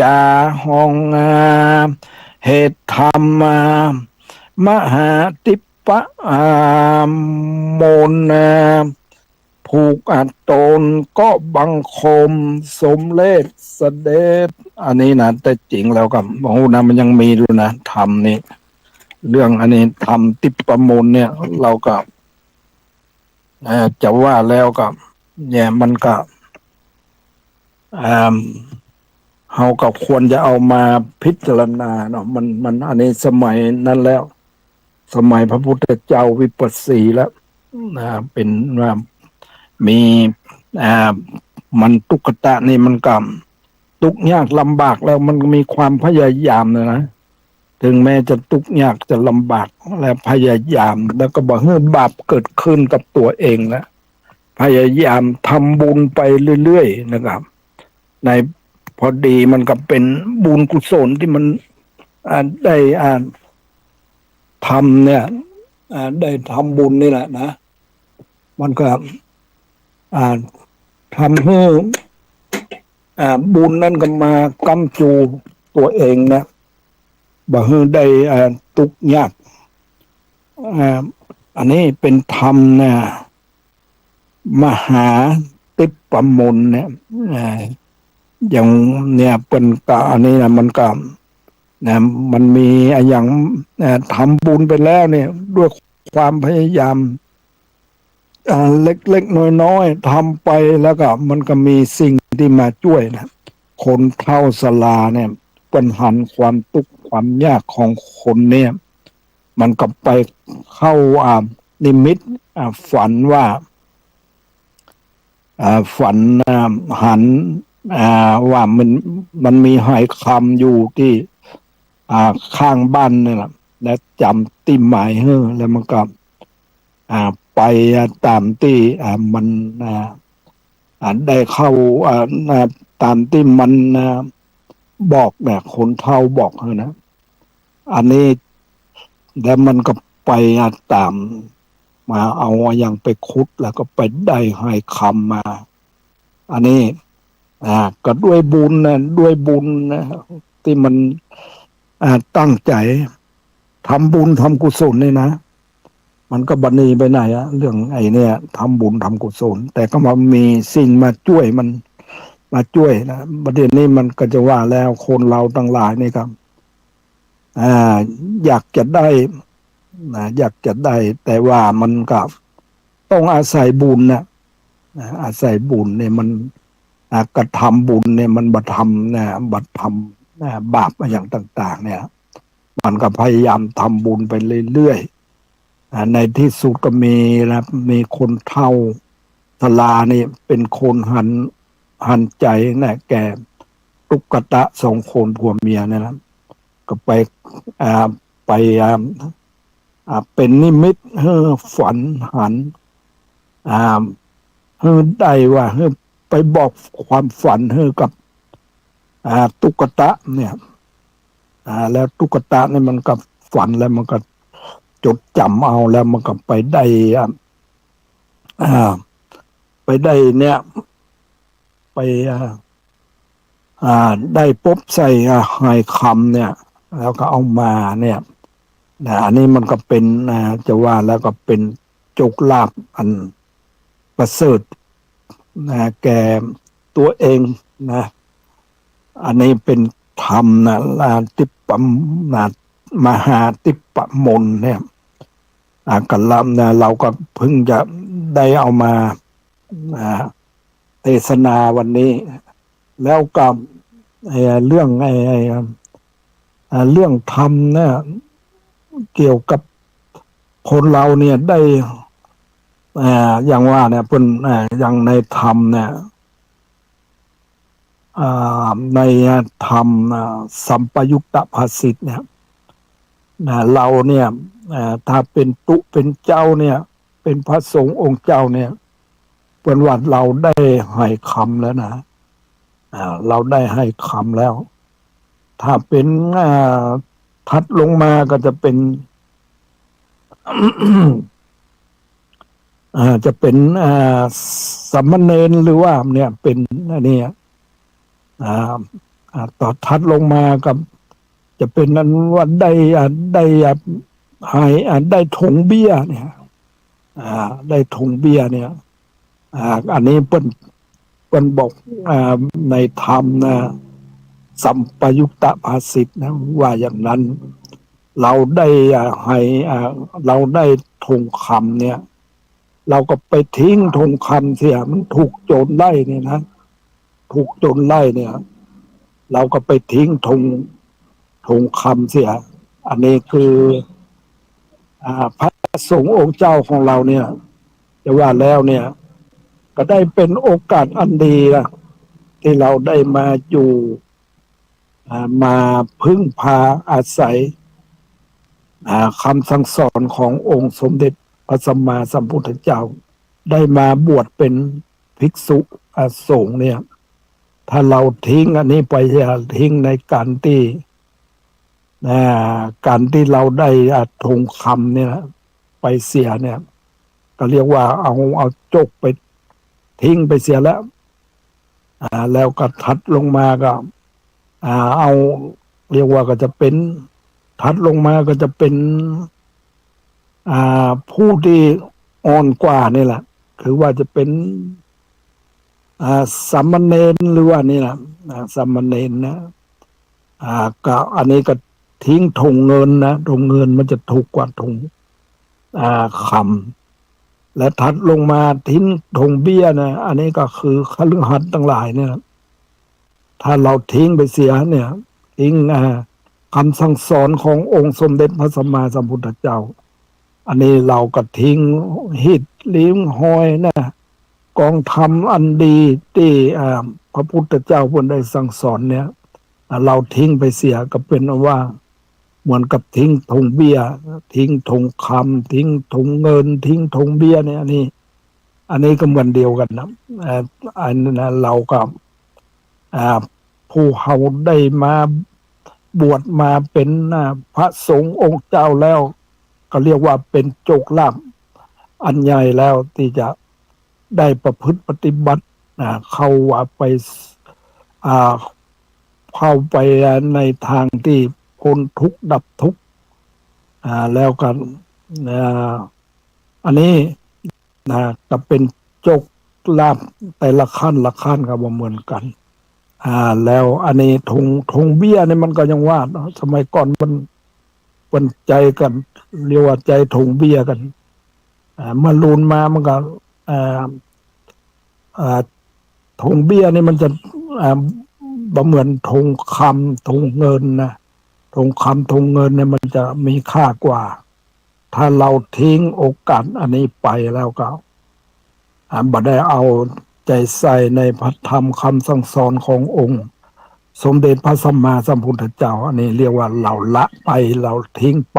จาห้อง อ่า เหตุธรรม อ่า มหาทิพย์ ปะ อ่า มนต์ อ่า ผูกอาตนก็บังคมสมเร็จเสด็จ อันนี้นะ แต่จริงแล้วก็ บ่ฮู้นะ มันยังมีอยู่นะ ธรรมนี่ เรื่องอันนี้ ธรรมทิพมนต์เนี่ย เฮาก็ เอ่อ จะว่าแล้วก็ เนี่ย มันก็ เอิ่ม เฮาก็ควรจะเอามาพิจารณาเนาะ มัน มัน อันนี้สมัยนั้นแล้ว สมัยพระพุทธเจ้าวิปัสสีแล้ว นะ เป๋นว่ามี อ่า มันตุ๊กตะนี่มันก็ตุ๊กยากลำบากแล้ว มันมีความพยายามนะนะ ถึงแม้จะตุ๊กยากจะลำบาก และพยายาม แล้วก็บ่หื้อบาปเกิดขึ้นกับตั๋วเองนะ พยายามทำบุญไปเรื่อยๆ นะครับ ใน พอดีมันก็เป๋นบุญกุศลตี้มัน อ่า ได้ อ่า ทำเนี่ย อ่า ได้ทำบุญนี่แหละนะ มันก็ อ่า ทำหื้อ อ่า บุญนั้นก็มาก้ำจูตั๋วเองนะ บ่หื้อได้ อ่า ตุ๊กยาก อ่า อันนี้เป๋นธรรมนะ มหาทิพมนต์เนี่ย อ่า อย่างเนี่ยเปิ้นก็ อันนี้นะ มันก็ นะ มันมีอะหยัง อ่า ทำบุญไปแล้วเนี่ย ด้วยความพยายาม อ่า เล็กๆ น้อยๆ ทำไป แล้วก็มันก็มีสิ่งตี้มาจ้วยนะ คนเฒ่าชราเนี่ย เปิ้นหันความตุ๊กข์ความยากของคนเนี่ย มันก็ไปเข้า อ่า นิมิต อ่า ฝันว่า อ่า ฝัน อ่า หัน อ่า ว่ามัน มันมีไหคำอยู่ตี้ อ่า ข้างบ้านนี่แหละ แล้วจ๋ำตี้หมายหื้อ แล้วมันก็ อ่า ไป อ่า ต๋ามตี้ อ่า มัน อ่า อ่า ได้เข้า อ่า อ่า ต๋ามตี้มัน อ่า บอกเนี่ย คนเฒ่าบอกหื้อนะ อันนี้ แล้วมันก็ไป อ่า ต๋าม มาเอาอะหยังไปขุด แล้วก็ไปได้ไหคำมา อันนี้ อ่า ก็ด้วยบุญนะ ด้วยบุญนะ ตี้มัน อ่า ตั้งใจ๋ทำบุญทำกุศลนี่นะ มันก็บ่หนีไปไหนอะ เรื่องไอ้เนี่ย ทำบุญทำกุศล แต่ก็มามีสิ่งมาจ้วยมัน มาจ้วยนะ บัดนี้มันก็จะว่าแล้ว คนเฮาตังหลายนี่ก็ อ่า อยากจะได้ นะ อยากจะได้ แต่ว่ามันก็ต้องอาศัยบุญนะ นะ อาศัยบุญเนี่ยมัน อ่า กระทำบุญเนี่ยมันบ่ทำนะ บ่ทำนะ บาปอะหยังต่างๆ เนี่ย มันก็พยายามทำบุญไปเรื่อยๆ อ่า ในตี้สุดก็มีนะ มีคนเฒ่าชรานี่เป๋นคนหัน หันใจ๋นะ แก่ตุ๊กตะสองคนผัวเมียเนี่ยนะ ก็ไป อ่า ไป อ่า อ่า เป๋นนิมิตหื้อฝันหัน อ่า หื้อได้ว่า หื้อไปบอกความฝันหื้อกับ อ่า ตุ๊กตะเนี่ย อ่า แล้วตุ๊กตะนี่มันก็ฝันแล้วมันก็จดจ๋ำเอา แล้วมันก็ไปได้ อ่า อ่า ไปได้เนี่ย ไป อ่า อ่า ได้ปบใส่ อ่า ไหคำเนี่ย แล้วก็เอามาเนี่ย นะ อันนี้มันก็เป๋น อ่า จะว่าแล้วก็เป๋นโชคลาภอันประเสริฐ นะ แก่ตั๋วเองนะ อันนี้เป๋นธรรมนะ อ่า ทิพม- นะ มหาทิพมนต์เนี่ย อ่า กะละนะ เฮาก็เพิ่งจะได้เอามา อ่า เทศนาวันนี้ แล้วก็ เอ่อ เรื่อง ไอ้ ไอ้ อ่า เรื่องธรรมเนี่ย เกี่ยวกับคนเฮาเนี่ยได้ อ่า อย่างว่าเนี่ย เปิ้น อ่า อย่างในธรรมเนี่ย อ่า ในธรรม อ่า สัมปยุตตภาษิตเนี่ย นะ เฮาเนี่ย อ่า ถ้าเป๋นตุ๊เป๋นเจ้าเนี่ย เป๋นพระสงฆ์องค์เจ้าเนี่ย เปิ้นว่าเฮาได้ไหคำแล้วนะ อ่า เฮาได้ไหคำแล้ว ถ้าเป๋น อ่า ถัดลงมาก็จะเป๋น อ่า จะเป๋น อ่า สามเณรหรือว่าเนี่ยเป๋นอันเนี้ย อ่า อ่า ต่อถัดลงมาก็จะเป๋นอันว่าได้ อ่า ได้ อ่า ไห อ่า ได้ถุงเบียร์เนี่ย อ่า ได้ถุงเบียร์เนี่ย อ่า อันนี้เปิ้น เปิ้นบอก อ่า ในธรรมนะ สัมปยุตตภาษิตนะ ว่าอย่างนั้น เราได้ อ่า ไห อ่า เราได้ทองคำเนี่ย เราก็ไปทิ้งทองคำเสีย มันถูกโจรไล่เนี่ยนะ ถูกโจรไล่เนี่ย เราก็ไปทิ้งทอง ทองคำเสีย อันนี้คือ อ่า พระสงฆ์องค์เจ้าของเราเนี่ย จะว่าแล้วเนี่ย ก็ได้เป็นโอกาสอันดีนะ ที่เราได้มาอยู่ อ่า มาพึ่งพาอาศัย อ่า คำสั่งสอนขององค์สมเด็จพระสัมมาสัมพุทธเจ้า ได้มาบวชเป็นภิกษุ อ่า สงฆ์เนี่ย ถ้าเราทิ้งอันนี้ไปเสีย ทิ้งในการที่ อ่า การที่เราได้ อ่า ทองคำเนี่ยนะ ไปเสียเนี่ย ก็เรียกว่าเอา เอาจกไปทิ้งไปเสียแล้ว อ่า แล้วก็ถัดลงมาก็ อ่า เอา เรียกว่าก็จะเป็น ถัดลงมาก็จะเป็น อ่า ผู้ที่อ่อนกว่านี่แหละ คือว่าจะเป็น อ่า สามเณรหรือว่านี่แหละ อ่า สามเณรนะ อ่า ก็อันนี้ก็ทิ้งทองเงินนะ ทองเงินมันจะถูกกว่าทอง อ่า คำ และถัดลงมาทิ้งทองเบี้ยนะ อันนี้ก็คือคฤหัสถ์ทั้งหลายเนี่ย ถ้าเราทิ้งไปเสียเนี่ย ทิ้ง อ่า คำสั่งสอนขององค์สมเด็จพระสัมมาสัมพุทธเจ้า อันนี้เราก็ทิ้งหินทิ้งห้อยนะ กองธรรมอันดีที่ อ่า พระพุทธเจ้าเปิ้นได้สั่งสอนเนี่ย อ่า เราทิ้งไปเสียก็เป็นว่า เหมือนกับทิ้งทองเบี้ย ทิ้งทองคำ ทิ้งทองเงิน ทิ้งทองเบี้ยเนี่ย อันนี้ อันนี้ก็เหมือนเดียวกันนะ อ่า อันนั้นนะ เราก็ อ่า ผู้เฮาได้มาบวชมาเป็น อ่า พระสงฆ์องค์เจ้าแล้ว ก็เรียกว่าเป็นโชคลาภอันใหญ่แล้วที่จะได้ประพฤติปฏิบัติ อ่า เข้าว่าไป อ่า เข้าไปในทางที่พ้นทุกข์ดับทุกข์ อ่า แล้วก็ อ่า อันนี้ นะ ก็เป็นโชคลาภแต่ละขั้นละขั้นก็บ่เหมือนกัน อ่า แล้วอันนี้ทอง ทองเบี้ยนี่มันก็ยังว่าเนาะ สมัยก่อนมัน เปิ้นใจ๊กั๋น เรียกว่าใจ๊ทองเบี้ยกั๋น อ่า เมื่อลูนมามันก็ อ่า อ่า ทองเบี้ยนี่มันจะ อ่า บ่เหมือนทองคำทองเงินนะ ทองคำทองเงินเนี่ยมันจะมีค่ากว่า ถ้าเราทิ้งโอกาสอันนี้ไปแล้วก็ อ่า บ่ได้เอาใจ๋ใส่ในพระธรรมคำสั่งสอนขององค์สมเด็จพระสัมมาสัมพุทธเจ้า อันนี้เรียกว่าเราละไป เราทิ้งไป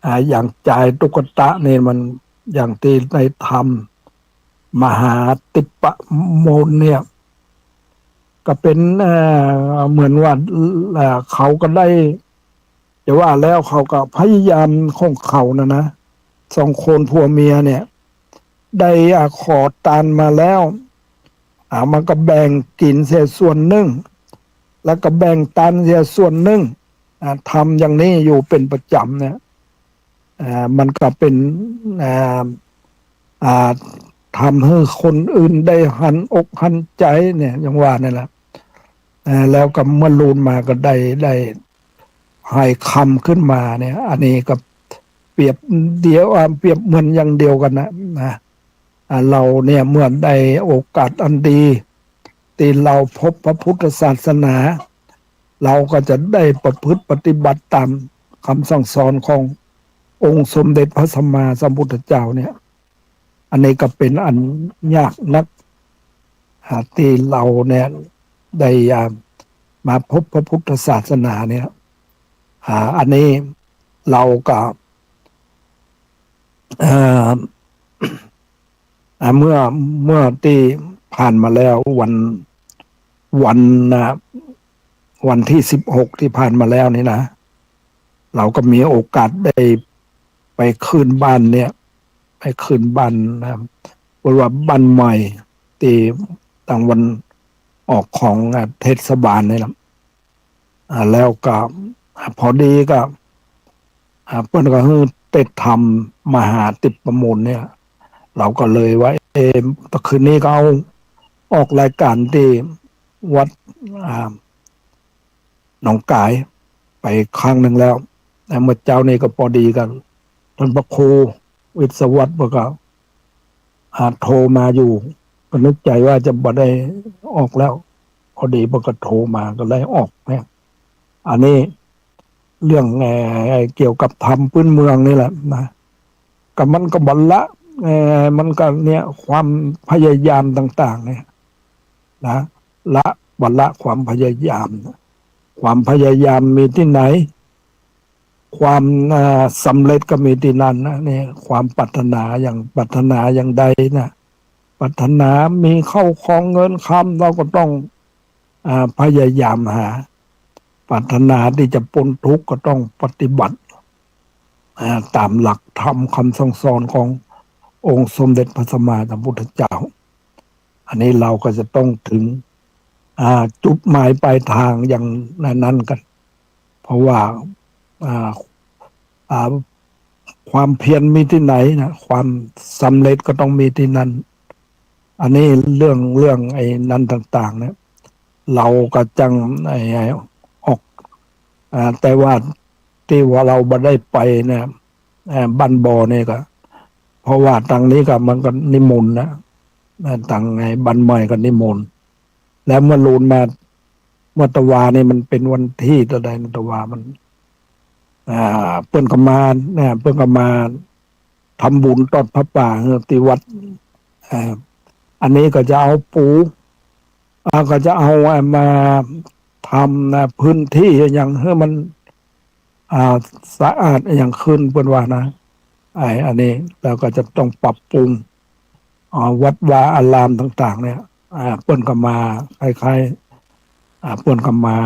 อ่า อย่างจายตุ๊กตานี่มัน อย่างที่ในธรรมมหาติปปะมูลเนี่ย ก็เป็น เอ่อ เหมือนว่า เอ่อ เขาก็ได้ จะว่าแล้วเขาก็พยายามของเขานะนะ สองคนผัวเมียเนี่ย ได้ อ่า ขอตานมาแล้ว อ่า มันก็แบ่งกิ๋นเสียส่วนนึ่ง แล้วก็แบ่งตานเสียส่วนนึ่ง อ่า ทำอย่างนี้อยู่เป๋นประจ๋ำเนี่ย อ่า มันก็เป๋น อ่า อ่า ทำหื้อคนอื่นได้หันอกหันใจ๋เนี่ย อย่างว่านั่นแหละ อ่า แล้วก็เมื่อลูนมาก็ได้ ได้หายคำขึ้นมาเนี่ย อันนี้ก็เปรียบเดียว อ่า เปรียบเหมือนอย่างเดียวกั๋นนะ นะ อ่า เราเนี่ยเมื่อได้โอกาสอันดี ที่เราพบพระพุทธศาสนา เราก็จะได้ประพฤติปฏิบัติต๋ามคำสั่งสอนขององค์สมเด็จพระสัมมาสัมพุทธเจ้าเนี่ย อันนี้ก็เป๋นอันยากนัก อ่า ที่เราเนี่ยได้ อ่า มาพบพระพุทธศาสนาเนี่ย อ่า อันนี้เราก็ เอ่อ อ่า เมื่อ เมื่อตี้ผ่านมาแล้ววัน วันนะ วันตี้สิบหกตี้ผ่านมาแล้วนี่นะ เราก็มีโอกาสได้ไปขึ้นบ้านเนี่ย ไปขึ้นบ้านนะ เปิ้นว่าบ้านใหม่ตี้ตางวันออกของ อ่า เทศบาลนี่แหละ อ่า แล้วก็ อ่า พอดีก็ อ่า เปิ้นก็หื้อเตชะธรรมมหาติปปะมูลเนี่ย เราก็เลยว่า เอ่อ ตะคืนนี้ก็เอาออกรายการตี้วัด อ่า หนองก๋ายไปครั้งนึ่งแล้ว และเมื่อเจ๊านี้ก็ปอดีกั๋น ต้านพระครูวิศวัตรเปิ้นก็ อ่า โทรมาอยู่ ก็นึกใจ๋ว่าจะบ่ได้ออกแล้ว ปอดีเปิ้นก็โทรมาก็เลยออกเนี่ย อันนี้เรื่อง เอ่อ เกี่ยวกับธรรมพื้นเมืองนี่แหละนะ ก็มันก็บ่ละ เอ่อ มันก็เนี่ย ความพยายามต่างๆ เนี่ยนะ ละ บ่ละความพยายาม ความพยายามมีตี้ไหน ความ อ่า สำเร็จก็มีตี้นั้นนะ เนี่ย ความปรารถนาอย่าง ปรารถนาอย่างใดนะ ปรารถนามีเข้าของเงินคำ เฮาก็ต้อง อ่า พยายามหา ปรารถนาตี้จะป๊นทุกข์ก็ต้องปฏิบัติ อ่า ต๋ามหลักธรรมกำสั่งสอนขององค์สมเด็จพระสัมมาสัมพุทธเจ้า อันนี้เฮาก็จะต้องเถิง อ่า จุดหมายปลายตางอย่างนั้นกั๋น เพราะว่า อ่า อ่า ความเพียรมีตี้ไหนนะ ความสำเร็จก็ต้องมีตี้นั้น อันนี้เรื่อง เรื่องไอ้นั้นต่างๆ เนี่ย เฮาก็จั้ง ไอ้ ไอ้ออก อ่า แต่ว่าตี้ว่าเฮาบ่ได้ไปเนี่ย เอ่อ บ้านบ่อนี่ก็ เพราะว่าตางนี้ก็มันก็นิมนต์นะ นะ ตางไอ้บ้านใหม่ก็นิมนต์ แล้วเมื่อลูนมา เมื่อตะวานี่มันเป๋นวันตี้เต้าใดนะ ตะวามัน อ่า เปิ้นก็มา เนี่ย เปิ้นก็มาทำบุญตอดผ้าป่า เออ ตี้วัด อ่า อันนี้ก็จะเอาปู อ่า ก็จะเอา อ่า มาทำนะ พื้นตี้อะหยังหื้อมัน อ่า สะอาดอะหยังขึ้นเปิ้นว่านะ ไอ้ อันนี้เฮาก็จะต้องปรับปรุง อ่า วัดวาอารามต่างๆ เนี่ย อ่า เปิ้นก็มาคล้ายๆ อ่า เปิ้นก็มา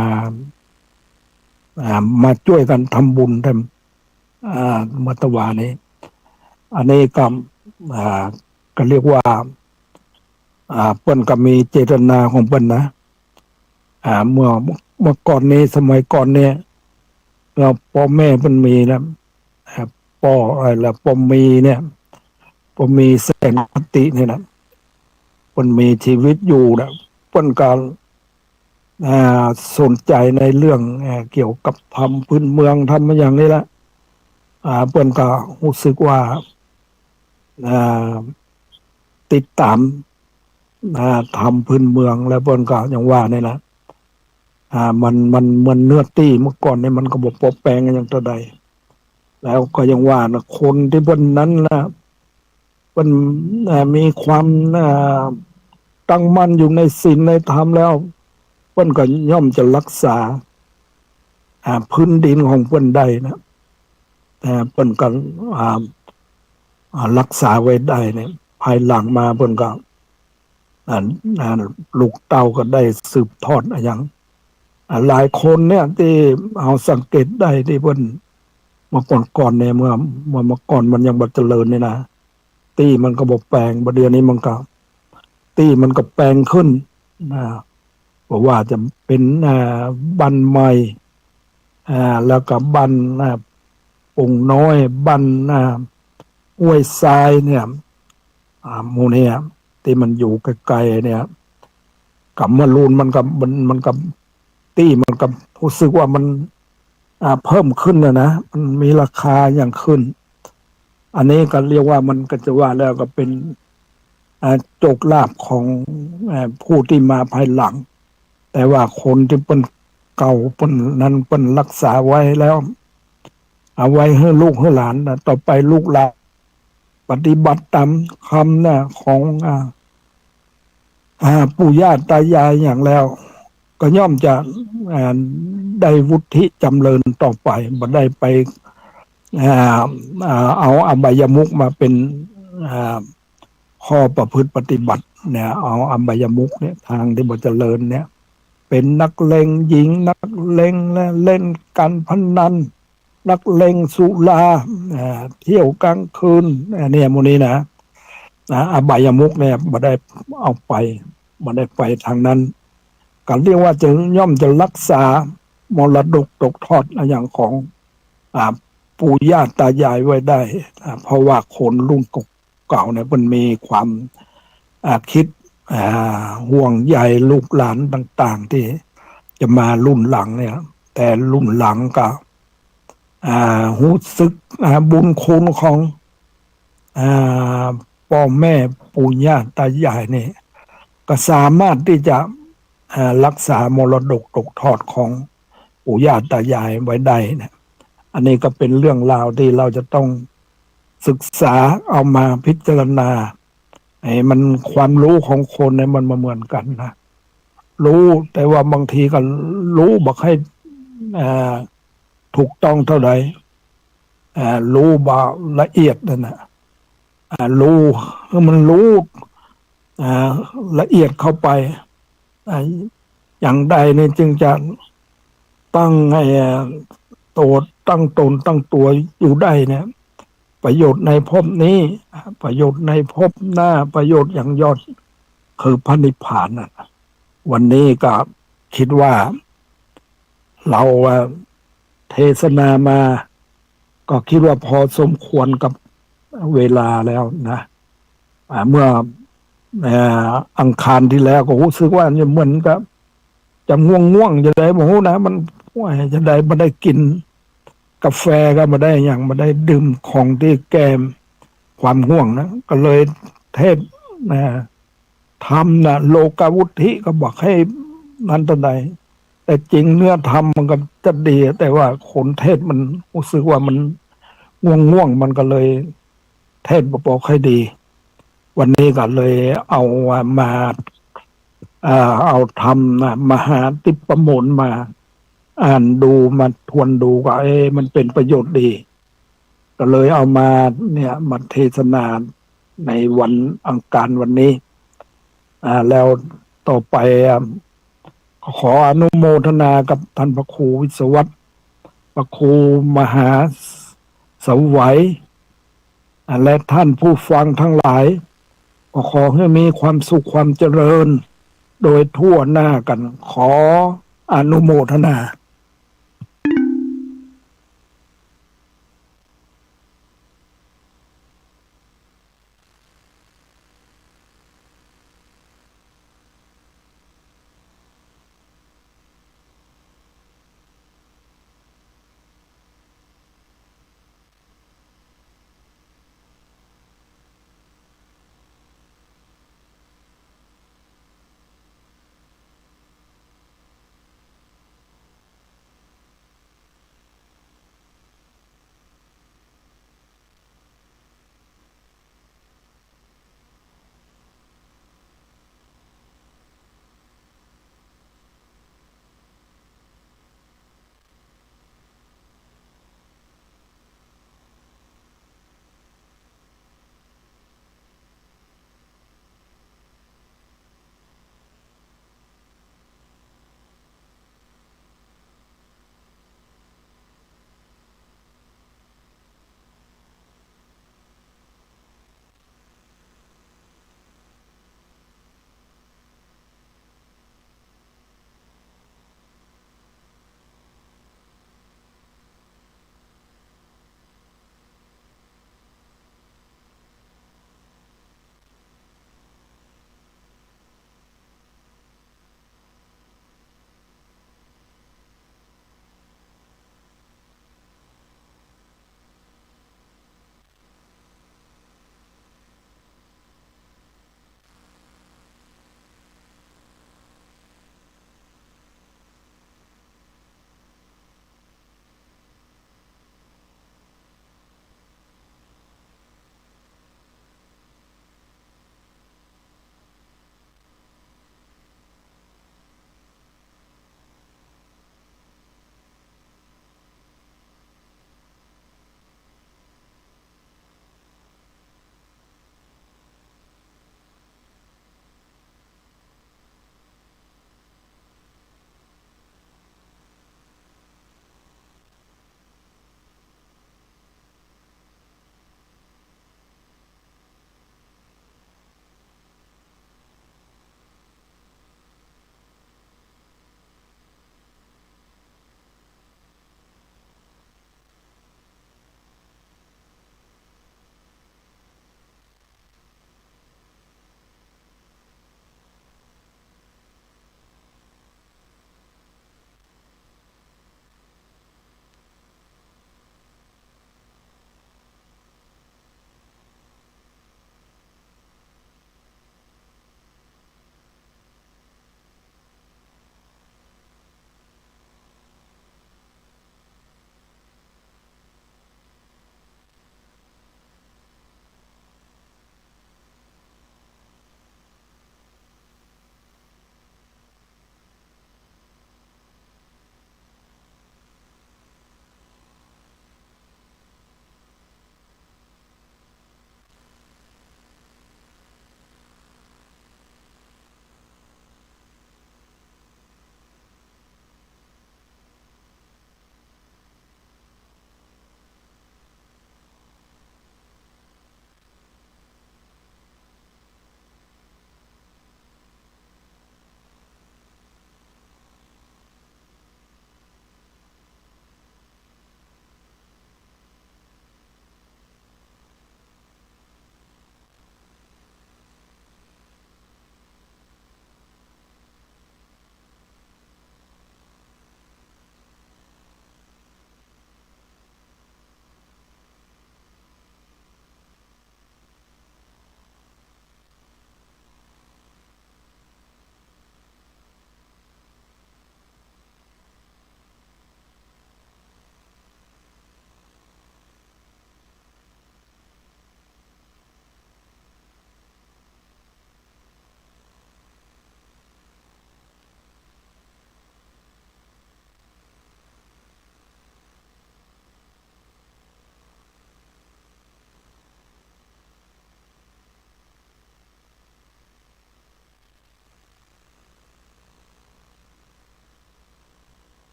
อ่า มาจ้วยกั๋นทำบุญแถม อ่า เมื่อตะวานี้ อันนี้ก็ อ่า ก็เรียกว่า อ่า เปิ้นก็มีเจตนาของเปิ้นนะ อ่า เมื่อ เมื่อก่อนนี้ สมัยก่อนเนี่ย เอ่อ ป้อแม่เปิ้นมีนะ เอ่อ ป้อ เอ่อ แล้วป้อมีเนี่ย ป้อมีแสนคติเนี่ยนะ เปิ้นมีจีวิตอยู่นะ เปิ้นก็ อ่า สนใจ๋ในเรื่อง อ่า เกี่ยวกับธรรมพื้นเมือง ธรรมอะหยังนี่แหละ อ่า เปิ้นก็ฮู้สึกว่า อ่า ติดต๋าม อ่า ธรรมพื้นเมือง แล้วเปิ้นก็อย่างว่านี่แหละ อ่า มัน มัน มันเนื้อตี้เมื่อก่อนนี่มันก็บ่ปอแปงอะหยังเต้าใด แล้วก็อย่างว่านะ คนตี้เปิ้นนั้นนะ เปิ้น อ่า มีความ อ่า ตั้งมั่นอยู่ในศีลในธรรมแล้ว เปิ้นก็ย่อมจะรักษา อ่า พื้นดินของเปิ้นได้นะ อ่า เปิ้นก็ อ่า อ่า รักษาไว้ได้เนี่ย ภายหลังมาเปิ้นก็ อ่า อ่า ลูกเต้าก็ได้สืบทอดอะหยัง อ่า หลายคนเนี่ยตี้เฮาสังเกตได้ตี้เปิ้น เมื่อก่อนๆ เนี่ย เมื่อ เมื่อ เมื่อก่อนมันยังบ่เจริญเนี่ยนะ ตี้มันก็บ่แปง บ่าเดี่ยวนี้มันก็ ตี้มันก็แปงขึ้นนะ บ่ว่าจะเป๋น อ่า บ้านใหม่ อ่า แล้วก็บ้าน อ่า โป่งน้อย บ้าน อ่า ห้วยทรายเนี่ย อ่า หมู่เนี่ย ตี้มันอยู่ไก๋ๆ เนี่ย กับเมื่อลูนมันก็ มัน มันก็ ตี้มันก็ฮู้สึกว่ามัน อ่า เพิ่มขึ้นนะนะ มันมีราคาอะหยังขึ้น อันนี้ก็เรียกว่ามันก็จะว่าแล้วก็เป๋น อ่า โชคลาภของ อ่า ผู้ตี้มาภายหลัง แต่ว่าคนตี้เปิ้นเก่าเปิ้นนั้นเปิ้นรักษาไว้แล้ว เอาไว้หื้อลูกหื้อหลานนะ ต่อไปลูกหลานปฏิบัติต๋ามกำนะของ อ่า อ่า ปู่ย่าต๋ายายอะหยังแล้ว ก็ย่อมจะ อ่า ได้วุฒิจ๋ำเริญต่อไป บ่ได้ไป อ่า อ่า เอาอบายมุขมาเป๋น อ่า ข้อประพฤติปฏิบัติเนี่ย เอาอบายมุขเนี่ย ตางตี้บ่เจริญเนี่ย เป๋นนักเลงญิง นักเลงและเล่นการพนัน นักเลงสุรา อ่า เที่ยวกลางคืน อ่า เนี่ย หมู่นี้นะ นะ อบายมุขเนี่ย บ่ได้เอาไป บ่ได้ไปตางนั้น ก็เรียกว่าจะย่อมจะรักษามรดกตกทอดอะหยังของ อ่า ปู่ย่าต๋ายายไว้ได้ อ่า เพราะว่าคนรุ่นเก่าๆ เนี่ย เปิ้นมีความ อ่า กึ๊ด อ่า ห่วงใยลูกหลานต่างๆ ตี้จะมารุ่นหลังเนี่ย แต่รุ่นหลังก็ อ่า ฮู้สึก อ่า บุญคุณของ อ่า ป้อแม่ปู่ย่าต๋ายายนี่ ก็สามารถตี้จะ อ่า ฮักษามรดกตกทอดของปู่ย่าต๋ายายไว้ได้นะ อันนี้ก็เป๋นเรื่องราวตี้เฮาจะต้องศึกษาเอามาพิจารณา ไอ้มันความฮู้ของคนเนี่ยมันบ่เหมือนกั๋นนะ ฮู้ แต่ว่าบางทีก็ฮู้บ่ค่อย อ่า ถูกต้องเต้าใด อ่า ฮู้บ่ละเอียดนั่นน่ะ อ่า ฮู้ หื้อมันฮู้ อ่า ละเอียดเข้าไป อ่า อย่างใดนี่จึงจะตั้งให้ อ่า โต ตั้งต๋นตั้งตั๋วอยู่ได้เนี่ย ประโยชน์ในภพนี้ ประโยชน์ในภพหน้า ประโยชน์อย่างยอด คือพระนิพพานน่ะ วันนี้ก็กึ๊ดว่า เฮา อ่า เทศนามา ก็กึ๊ดว่าพอสมควรกับเวลาแล้วนะ อ่า เมื่อ อ่า อังคารตี้แล้วก็ฮู้สึกว่าเนี่ยเหมือนกับจะง่วงๆ จะใดบ่ฮู้นะ มัน โอ้ย จะใดบ่ได้กิ๋นกาแฟก็บ่ได้หยัง บ่ได้ดื่มของตี้แก้ความง่วงนะ ก็เลยเทศน์ อ่า ธรรมน่ะ โลกาวุตถิก็บ่ใค่นั้นเต้าใด แต่จริงเนื้อธรรมมันก็จะดี แต่ว่าคนเทศน์มันฮู้สึกว่ามันง่วงๆ มันก็เลยเทศน์บ่ บ่ค่อยดี วันนี้ก็เลยเอามา อ่า เอาธรรมน่ะ มหาทิพย์ประมูลมาอ่านดู มาทวนดูก็ เอ๊ะ มันเป๋นประโยชน์ดี ก็เลยเอามาเนี่ย มาเทศนาในวันอังคารวันนี้ อ่า แล้วต่อไป อ่า ขออนุโมทนากับท่านพระครูวิศวัตร พระครูมหาสวัย อ่า และท่านผู้ฟังทั้งหลาย ก็ขอหื้อมีความสุขความเจริญ โดยทั่วหน้ากั๋น ขออนุโมทนา